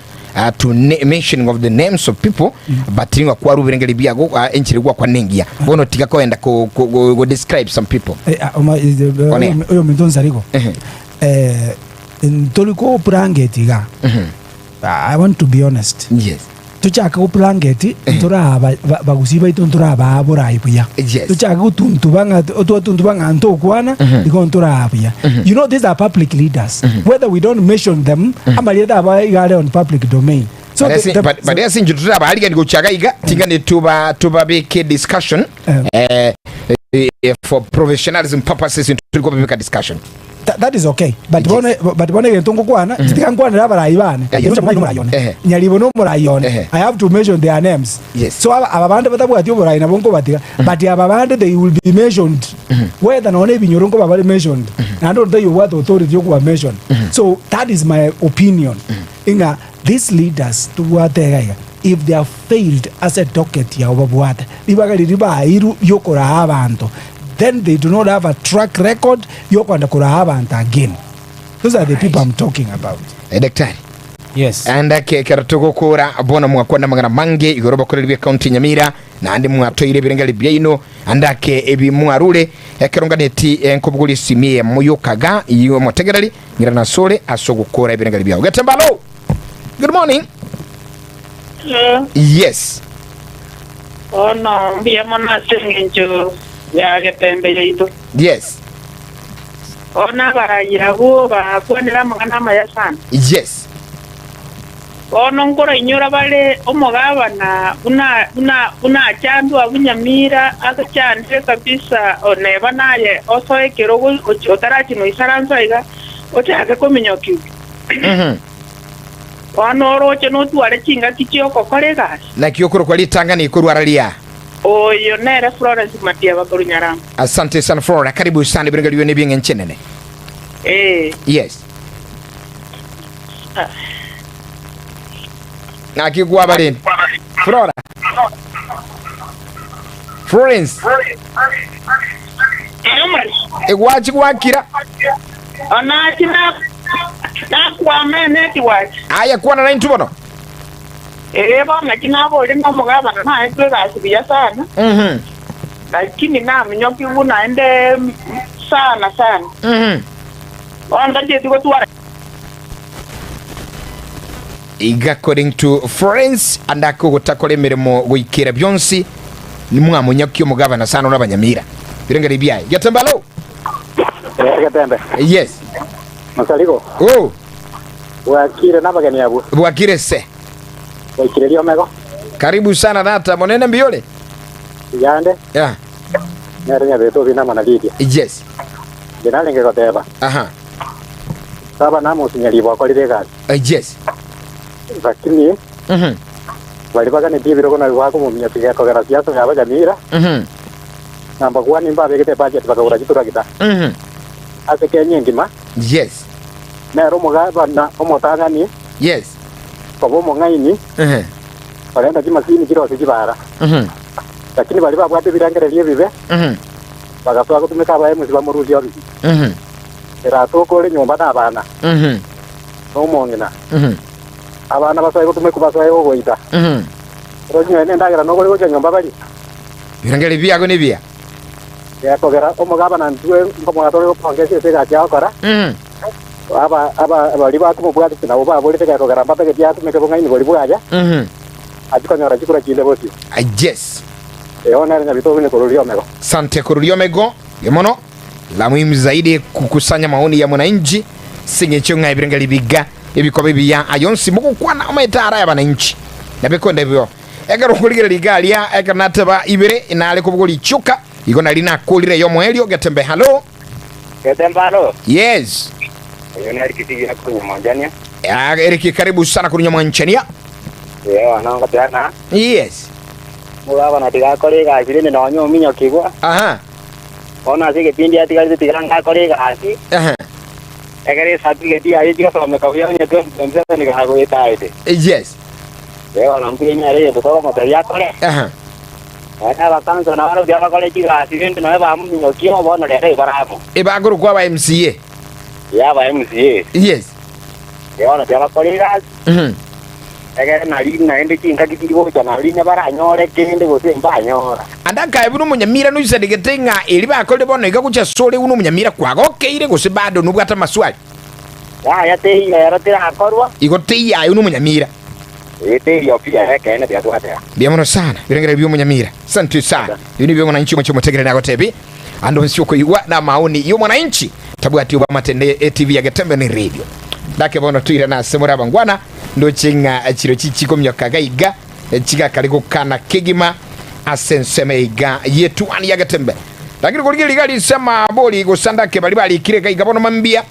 [SPEAKER 1] to na- mentioning of the names of people but ng'a kwarubire biago uh, enchiri gwakwa nengiya bono tiga koenda ko, ko, ko, ko describe some people
[SPEAKER 3] Eh, ah, oma- eh, eh,
[SPEAKER 1] One.
[SPEAKER 3] oyo- oyo minto nsarigo
[SPEAKER 1] Ehe.
[SPEAKER 3] eh, ntori ko blanket iga I want to be honest
[SPEAKER 1] yes
[SPEAKER 3] Tochake gopurangeti ntoraba bagusii baito ntorabaa borai buya.
[SPEAKER 1] Yes.
[SPEAKER 3] Tochake gotuntuba ng'a twatuntuba ng'a ntokwana igo ntoraa buya. You know these are public leaders. Whether we don't mention them, amarieta abo iga are on public domain. So
[SPEAKER 1] But
[SPEAKER 3] the,
[SPEAKER 1] ase-
[SPEAKER 3] the,
[SPEAKER 1] but- but ase inche torabaarigani gochaka iga tingani tuba tubabeke discussion eh, eh, for professionalism purposes turi kobabeka discussion
[SPEAKER 3] Tha- that is okay but
[SPEAKER 1] Yes.
[SPEAKER 3] bono but bono egento ngokwana tiga nkwanere abarai bane
[SPEAKER 1] Yes.
[SPEAKER 3] Eroche morai nomorai one
[SPEAKER 1] Ehe.
[SPEAKER 3] nyaribo nomorai one
[SPEAKER 1] Ehe.
[SPEAKER 3] i have to mention their names
[SPEAKER 1] Yes.
[SPEAKER 3] so aba aba bande batabwati oborai nabo nkobatiga but aba bande they will be mentioned whether nonye ebinyoro nkoba bare mentioned naende onde taiyo obwate authority yokoba mention so that is my opinion ing'a these leaders tobwate iga iga if they have failed ase docket yabo babwate ribaga riria bairwe riokoraa abanto then they do not have a track record yokoenda koraa abanto again. Those are the people I'm talking about.
[SPEAKER 1] Eh, daktari
[SPEAKER 2] Yes.
[SPEAKER 1] anda ke ekero togokora bono mwakwana amang'ana mange igoro bakoreri bwe county Nyamira naende mwatoire ebirengeri biaino ande ake ebi mwarure ekero nganeti eh, nkobogoria esimi eyemo yokaga iwe omotegereri ng'ira nasore ase ogokora ebirengeri biao getembalo good morning
[SPEAKER 8] Hello.
[SPEAKER 1] yes
[SPEAKER 8] Bono mbuya mono ase engencho ya getembe yaito.
[SPEAKER 1] Yes.
[SPEAKER 8] Bono abarai abwo bakwanire amang'ana amaya sana.
[SPEAKER 1] Yes.
[SPEAKER 8] Bono nkorainyora bare omogabana buna buna buna achandwe abwo Nyamira agachandire kabisa neba naye osoe ekerogo otarachia noisaransa iga ochake kominyokigwa. Bono oroche notware chingaki chi'ogokora egasi.
[SPEAKER 1] Naki okorokwa ritang'ani korwa raria?
[SPEAKER 8] Oyo nere Florence Matiaba korwa Nyarango.
[SPEAKER 1] Asante sana Flora, karibu sana ebirengererio bione ebi'eng'encho enene.
[SPEAKER 8] Ee.
[SPEAKER 1] Yes. Naki kwaba rende? Flora. Florence. Egwachi gwakira.
[SPEAKER 8] Onachi na nakwama enetiwaki.
[SPEAKER 1] Aye kwana naintwe bono.
[SPEAKER 8] Ee bono naki naboria nomogabana naetwe egasi buya sana.
[SPEAKER 1] Mhm.
[SPEAKER 8] Lakini naminyokigwe naende sana sana.
[SPEAKER 1] Mhm.
[SPEAKER 8] Bono ntacheti gotwara.
[SPEAKER 1] Iga according to Florence ande ake ogotakora emeremo goikera bionsi nimwamonyakia omogabana sana ore abanyamira birengeri biaye Getembe alo
[SPEAKER 9] Eh, Getembe.
[SPEAKER 1] Yes
[SPEAKER 9] Mosarigo.
[SPEAKER 1] Oh.
[SPEAKER 9] Bwakire nabageni abwo.
[SPEAKER 1] Bwakire se.
[SPEAKER 9] Bwaikire riomego.
[SPEAKER 1] Karibu sana tata monene mbiyore.
[SPEAKER 9] Yande.
[SPEAKER 1] Yeah.
[SPEAKER 9] Nere nyabeto obina mana Lydia.
[SPEAKER 1] Yes.
[SPEAKER 9] Inche narenge goteba.
[SPEAKER 1] Aha.
[SPEAKER 9] Saba namosinyerie bwakorire egasi.
[SPEAKER 1] Yes.
[SPEAKER 9] Lakini
[SPEAKER 1] Mhm.
[SPEAKER 9] baria baganetie ebirogo nabio bakomomia tigekogera siasa yabo Nyamira,
[SPEAKER 1] Mhm.
[SPEAKER 9] na mbakuani mbabegete ebudget bakagora chiturakita
[SPEAKER 1] Mhm.
[SPEAKER 9] ase Kenya engima.
[SPEAKER 1] Yes.
[SPEAKER 9] Nere omogabana omotang'ani
[SPEAKER 1] Yes.
[SPEAKER 9] koba omong'aini
[SPEAKER 1] Mhm.
[SPEAKER 9] korenta chimasini chirose chibara.
[SPEAKER 1] Mhm.
[SPEAKER 9] Lakini baria babwate ebirengererio ebibe
[SPEAKER 1] Mhm.
[SPEAKER 9] bagasoa gotumeka abaemusi bamorusie obisi.
[SPEAKER 1] Mhm.
[SPEAKER 9] Eratoke ore nyomba nabana,
[SPEAKER 1] Mhm.
[SPEAKER 9] na omong'ina,
[SPEAKER 1] Mhm.
[SPEAKER 9] abana basoe gotumekwa basoe gogoita.
[SPEAKER 1] Mhm.
[SPEAKER 9] Oroche nonya nendagera nogore gochia nyomba barie.
[SPEAKER 1] Ebirengererio biago nebiya.
[SPEAKER 9] Gekogera omogabana ntwe nkomoa tore gopongesa ase egasi agokora,
[SPEAKER 1] Mhm.
[SPEAKER 9] aba aba baria bakomobwatisia nabwo baborete gekogera mbatageti atumeke bong'aini boria bwaye,
[SPEAKER 1] Mhm.
[SPEAKER 9] achie konyora chikura chinde bosio.
[SPEAKER 1] Ah, Yes.
[SPEAKER 9] Eoo nere Nyabito obune korwa Riomego.
[SPEAKER 1] Sante korwa Riomego, mbuya mono. La muhimu zaidi kukusanya maoni ya mwananchi sing'encho ng'a ebirengeri biga ebikoba ebiya aya onsi mogokwana omanyete ara y'abananchi nabekonda ebio ekero okorigereria iga aria ekero nateba ibere nare kobogoria ichoka igo nari nakorire ey'omoerio getembe hallo
[SPEAKER 10] Getembe halo.
[SPEAKER 1] yes
[SPEAKER 10] Oyo nere Kisigi akorwa Nyamwanchania.
[SPEAKER 1] Ah, Eric karibu sana korwa Nyamwanchania
[SPEAKER 10] Ee bono ngoteba ng'a
[SPEAKER 1] yes
[SPEAKER 10] omogabana tiga akore egasi rende nonya ominyokigwa.
[SPEAKER 1] Aha.
[SPEAKER 10] Bono ase egepindi atigarete tiga ngakore egasi,
[SPEAKER 1] Ehe.
[SPEAKER 10] ekero ecertificate yaye chigosomeka buya onye 2027 gagoeta aete.
[SPEAKER 1] Yes.
[SPEAKER 10] Ee bono mbuya nere egento tokomotebia akore.
[SPEAKER 1] Ehe.
[SPEAKER 10] Nonya abakanso nabo mbuya bakore chigasi rende nonya bamominyokia bono rero ibare amo.
[SPEAKER 1] Ebakorokwa aba MCA.
[SPEAKER 10] Ee aba MCA.
[SPEAKER 1] Yes.
[SPEAKER 10] Ee bono tiga bakore egasi.
[SPEAKER 1] Mhm.
[SPEAKER 10] Egere nari naende chingaki chiri gocha nari baranyore kende gose mbanyora.
[SPEAKER 1] Ande akae buna omonyamira noisanegete ng'a eri bakorire bono iga gochia asore buna omonyamira kwagokeire gose bado nobwate amaswali.
[SPEAKER 10] Yaya teiyo ero terakorwa.
[SPEAKER 1] Igo teiyo aye buna omonyamira.
[SPEAKER 10] Ee teiyo pi ere ekeene tigatwatera.
[SPEAKER 1] Mbuya mono sana ebirengererio bi'omonyamira. Asante sana. Ebi nibio omwananchi omochie omotegereri agotebi ande onsi okoigwa namaoni y'omwananchi tabwati obwamate ne etv ya Getembe ne radio. Ndake bono toirane ase more abangwana ndoche ng'a chirochi chikomioka gaiga chigakare gokana kegima ase ensemo eiga y'etuani ya Getembe. Lakini korigereria iga risema bori gose ndake baria barikire gaiga bono mambia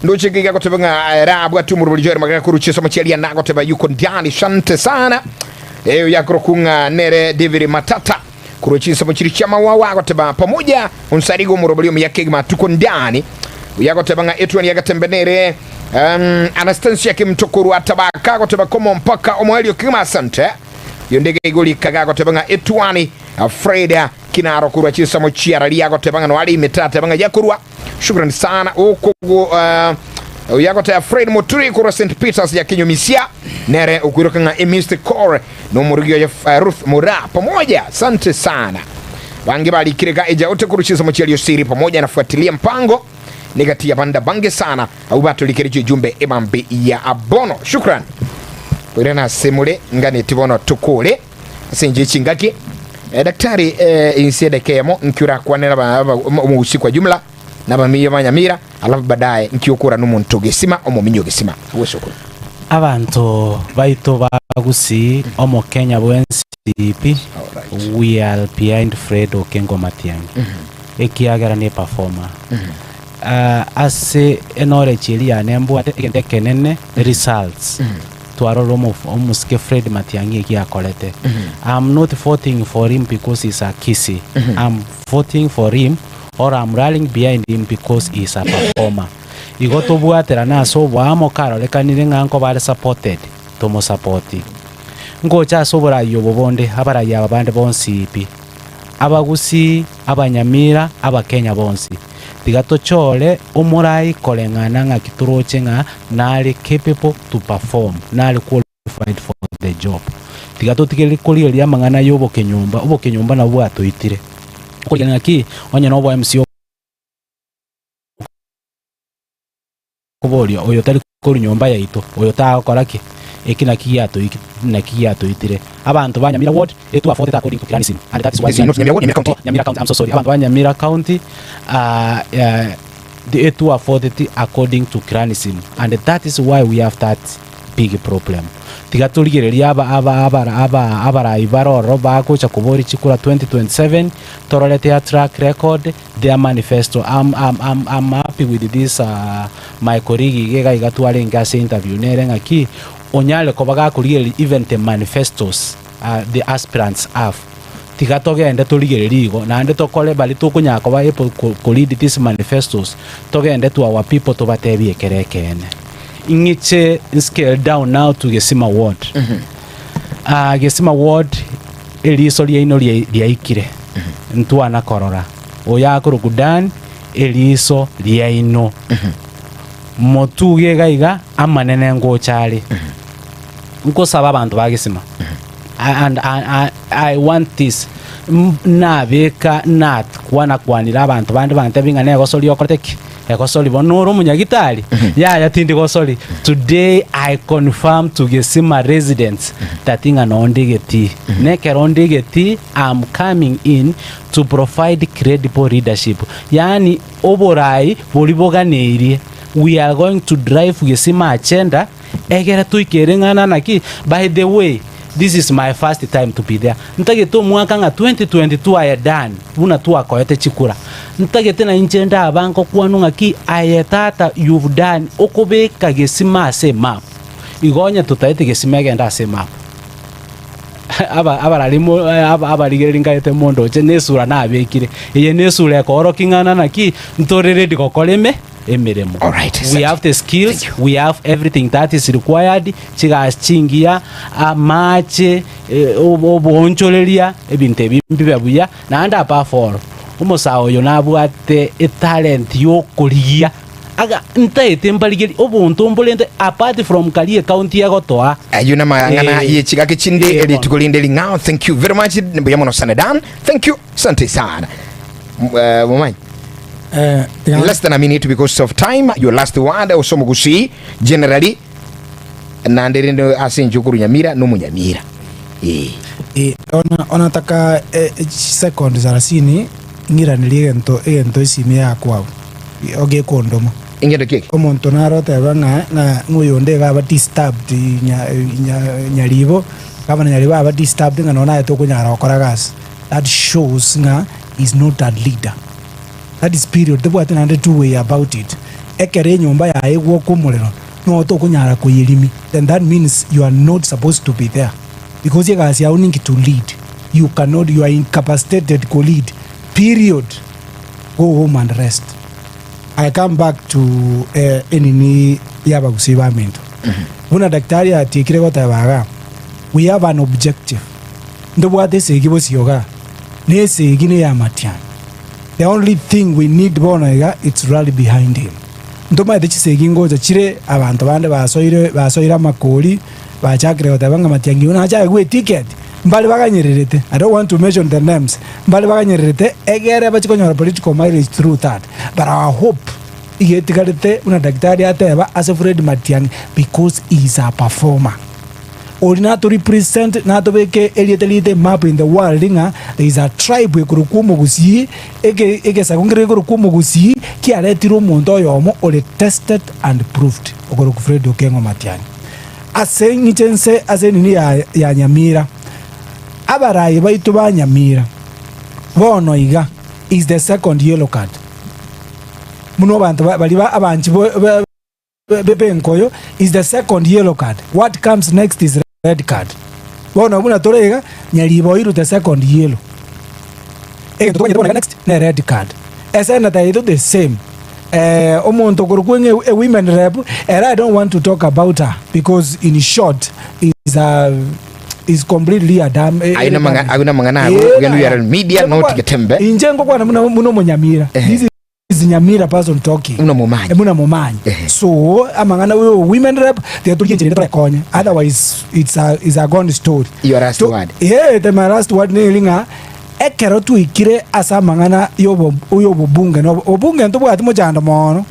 [SPEAKER 1] ndoche gaiga goteba ng'a ere abwate omorobori Joel Magega korwa chisomo chia Riana agoteba yuko ndani shante sana eyo yakorokwa ng'a nere David Matata Korwa chinsemo chiria chi'amawawa agoteba pamoja onsariga omorobori omuya kegima tuko ndani oyo agoteba ng'a etuani y'agatembe nere um, Anastasia Kimto korwa Tabaka agoteba komo mpaka omoerio kegima asante oyo ndege igori kaga agoteba ng'a etuani uh, Freda Kinaro korwa chinsemo chiararia agoteba ng'a noari imete ateba ng'a yakorwa shukrani sana okogo uh, oyo agoteba Fred Muturi korwa St Peters ya Kinyumisia nere okwiroka ng'a Emist Core Nomorugi oye Ruth Mura pamoja, asante sana. Bange barikire ga eja ote kuruchiza mochiario siri pamoja nafuatilia mpango nigati ya banda bange sana au batolikere jumbe ebambe ya abono shukran kwira nasemure nganeti bono tukure ase inche chingaki eh, daktari eh, inse edaka eyemo nki orakwanera omogusi kwa jumla nabamiyo ba Nyamira alafu baadaye nki okora nomonto gesima omominyo gesima agwesokoro.
[SPEAKER 2] Abanto baito ba Gusii omokenya bwensi pi we are behind Fred Okengo Matiang'i ekiagera ne performer. Ase enorechi eria yane mbwate egento ekenene results twarora omosike Fred Matiang'i eki akorete. I'm not voting for him because he's a Kisii, I'm voting for him or I'm rallying behind him because he's a performer. Igo tobwaterane ase oboamo karorekanire ng'a nkoba are supported, tomosapoti. Ngocha ase oboraai obo bonde, abarai aba bande bonsi pi, Abagusii, Abanyamira, Abakenya bonsi, tiga tochore omorai koreng'ana ng'aki toroche ng'a nare capable to perform, nare qualified for the job. Tiga totigererie korigereria amang'ana ya obokenyomba, obokenyomba nabwo bwatoitire. Okorigereria ng'aki, onye nobo MC Okoboria, Oyo tari korwa nyomba yaito, oyo tagokora ki? Eki naki giatoiki naki giatoitire. Abanto ba Nyamira ward, it was voted according to clanism and that is why
[SPEAKER 1] This is not Nyamira ward, Nyamira County.
[SPEAKER 2] Nyamira County, I'm so sorry. Abanto ba Nyamira County, ah, eh, it was voted according to clanism and that is why we have that big problem. Tiga torigererie aba aba aba aba abarai bare ororo bagocha koboria chikura 2027, torore their track record, Their manifesto am am am am happy with this my colleague iga iga iga twarenge ase interview nere ng'aki onyare koba gakorigereria even the manifestos the aspirants have tiga togende torigererie igo naende tokore baria tokonyara koba able ko ko read these manifestos togende to our people tobatebie ekere ekeene. Ing'iche scale down now to Gesima ward. Gesima ward eriso riaino riaikire, ntwana korora oyo akorokwa Dan eriso riaino. Motuge iga iga amanene ngocha are. Nkosaba abanto ba Gesima and I, I, I want this nabeka nakwana-kwanire abanto bande bantebie ng'a negosori okorete ki? Egosori bono nore omonyagitari? Yaya tindi gosori. Today I confirm to Gesima residents that ng'a noo nde egetii. Na ekero nde egetii am coming in to provide credible leadership. Yaani oborai boria boganeirie. We are going to drive Gesima agenda egere toikere ng'a naki. By the way, this is my first time to be there. Ntagete omwaka ng'a 2022 aye Dan buna twakoete chikura. Ntagete nainche ndaba nkokwanwa ng'aki aye tata you've done okobeka gesima ase emap. Igo onye totaete gesima egende ase emap. Aba abarari mo aba abarigereri nkaete mondoche na esura nabekire. Eye na esura ekoorokia ng'a naki ntore ready gokora eme emeremo.
[SPEAKER 1] Alright,
[SPEAKER 2] We have the skills, we have everything that is required, chigasi chingiya, amache, oboonchoreria, ebinto ebi mbibe buya, naende above all, omosae oyo nabwate etalent yokorigia, aga ntaete mbarigerie obonto mborente apart from karia ecounty egotoa.
[SPEAKER 1] Ayio namang'ana
[SPEAKER 2] Eh,
[SPEAKER 1] ye chigaki chinde
[SPEAKER 2] eh, bono.
[SPEAKER 1] rituko rinde ring'ao thank you very much mbuya mono sana Dan thank you sante sana M- eh, momanyi
[SPEAKER 3] Eh, tiga-
[SPEAKER 1] less than a minute because of time your last word osomogusi generally Naende rende ase inche okorwa Nyamira nomonyamira. Ee.
[SPEAKER 3] Eh, ona onataka eh, chisekondi sarasini ng'iranerie egento egento esimi yakwao ogekondoma.
[SPEAKER 1] Engento ki eke?
[SPEAKER 3] Omonto nare oteba ng'a ng'a ng'a oyonde iga aba disturbed nya nya nyaribo, gavana nyaribo aba disturbed ng'a nonya naye tokonyara gokora gasi. That shows ng'a he is not a leader. That is period, tobwati naende two way about it. Ekero enyomba yaye egwoka omorero, Nonya tokonyara koyerimi then that means you are not supposed to be there because egasi yao ninki to lead you cannot you are incapacitated ko lead period go home and rest. I come back to eh, enini ya abagusii baminto buna daktari atiekire goteba iga we have an objective ntobwate esegi bosio igaa na esegi ne ya matiang'i the only thing we need bono iga it's rally behind him. Ntomaete chisegi ngocha chire, abanto bande basoire basoire amakori, bachakire goteba ng'a Matiang'i oyio nache aegwe eticket, mbare baganyererete, I don't want to mention the names, mbare baganyererete egere bachie konyora political mileage through that. But our hope iga etigarete buna daktari ateba ase Fred Matiang'i because he is a performer. Oria nato represent natobeke erieta riaito emap in the world ng'a there is a tribe ekorokwa omogusii eke egesaku nkere gekorokwa omogusii kiaretire omonto oyomo ore tested and proved okorokwa Fred Okengo Matiang'i. Ase eng'iche ense ase enini ya ya Nyamira, abarayi baito ba Nyamira bono iga is the second yellow card. Buna abanto ba baria ba abanchi bo be be benkoyo is the second yellow card, what comes next is red card. Bono buna tore iga, Nyaribo oirwe the second yellow. Egento tokonyete bono iga next ne red card. Esenator yaito the same. Eh, omonto okorokwa ng'a e women rep, ere I don't want to talk about her because in short is a is completely a dam.
[SPEAKER 1] Ayio namang'a- ayio namang'ana ago, ogende uyare media, not Getembe.
[SPEAKER 3] Inche ngokwana buna buna omonyamira. This is Nyamira person talking.
[SPEAKER 1] Buna momanyi.
[SPEAKER 3] Eh, buna momanyi.
[SPEAKER 1] Ehe.
[SPEAKER 3] So amang'ana oyo women rep tiga torigie enchera ende torekonye. Otherwise it's a it's a gone story.
[SPEAKER 1] Your last
[SPEAKER 3] To-
[SPEAKER 1] word.
[SPEAKER 3] Eh, the my last word neri ng'a Ekero twaikire ase amang'ana y'obobunge, na obobunge ntobwati mochando moono,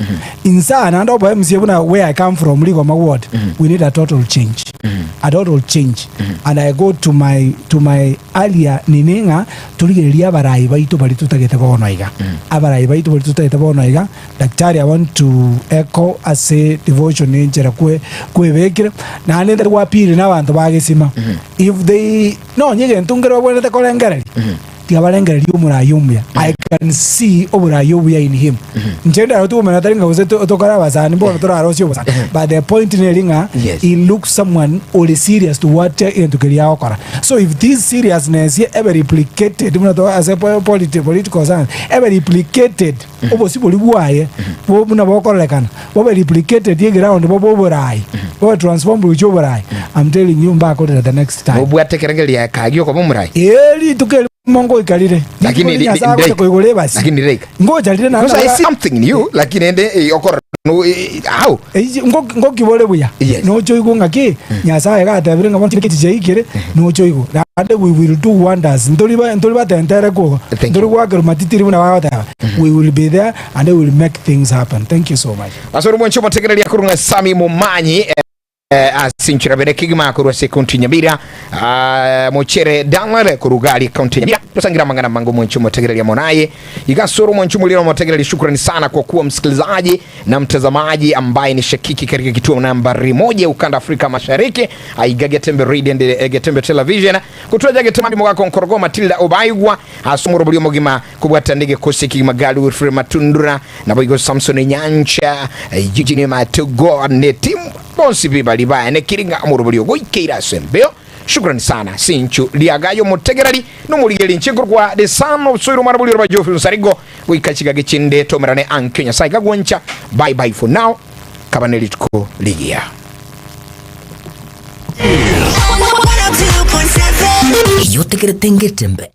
[SPEAKER 3] inse aa naende obo MCA buna where I come from Rigoma ward, we need a total change, a total change and I go to my to my earlier nini ng'a torigererie abarai baito baria totagete bono iga, abarai baito baria totagete bono iga, Daktari I want to echo ase devotion enchera kwe kwebekire, naende ntari go appeal na abanto ba gesima, if they. Nonya egento nkere babwenerete korengereria, tiga barengererie omoraia omuya. I can see oboraia obuya in him. Inche ndaro tikomanya tari ng'a gose to- tokore abasani bono torarosie obosani. But the point neri ng'a
[SPEAKER 1] Yes.
[SPEAKER 3] he looks someone ore serious to what egento keria agokora. So if this seriousness ebe replicated buna to ase po- politi- political science, ebe replicated Obosio boria bwaye bo buna bokororekana bobe replicated eground bobe oboraai bobe transformed gochia oboraai I'm telling you mbakorera the next time.
[SPEAKER 1] Nobwate ekerengerio ria kagi okoba omorai?
[SPEAKER 3] Ee rituko erimo ngoika rire rituko
[SPEAKER 1] Lakini
[SPEAKER 3] riria
[SPEAKER 1] ri-
[SPEAKER 3] Nyasaye agocha
[SPEAKER 1] ndeika.
[SPEAKER 3] koigora ebasi
[SPEAKER 1] Lakini rireika.
[SPEAKER 3] ngocha rire naende
[SPEAKER 1] Because I
[SPEAKER 3] nabora
[SPEAKER 1] see something in you, lakini ende eh, okorora no, eh, how?
[SPEAKER 3] Eyi ngo- ngokibore buya
[SPEAKER 1] Yes.
[SPEAKER 3] nocha oigwe ng'aki Nyasaye gatebire ng'a bono chingaki echi chiaikire nocha oigwe naende we will do wonders ntori ba ntori batentere kogo
[SPEAKER 1] Thank you.
[SPEAKER 3] ntori goakerwa matitiri buna bagoteba we will be there and we will make things happen thank you so much.
[SPEAKER 1] Ase ore mwanche omotegereria korwa ng'a Sami Momanyi eh, ase enchera bere kegima korwa ase ekaunti ya Nyamira ah, mochere Daniel korwa gari ekaunti ya Nyamira tosangira amang'ana amange omwanche omotegereria monaye iga ase ore omwanche omorero omotegereria shukrani sana kwa kuwa msikilizaji na mtazamaji ambaye ni shakiki katika kituo nambari moja ukanda Afrika Mashariki aiga Getembe Radio and eh, Getembe Television kutoja Getembe mogako nkorogo Matilda Obaigwa asomoro buli omogima kubwata ndege kosi kigima gali Wilfred Matundura nabo igo Samson Nyancha eh, Eugene Matugo ne timu bonsi bibali bane kiringa omoro buli ogoikeira ase embeo Shukrani sana sinchu liagayo motegereri nomorigeri inche nkorokwa the son of soiro mwana bori orba Geoffrey Nsarigo goika chigage chinde tomerane ankio Nyasaye gagwancha bye bye for now kaba ne rituko rigiya.
[SPEAKER 11] Eyo otegerete ngetembe.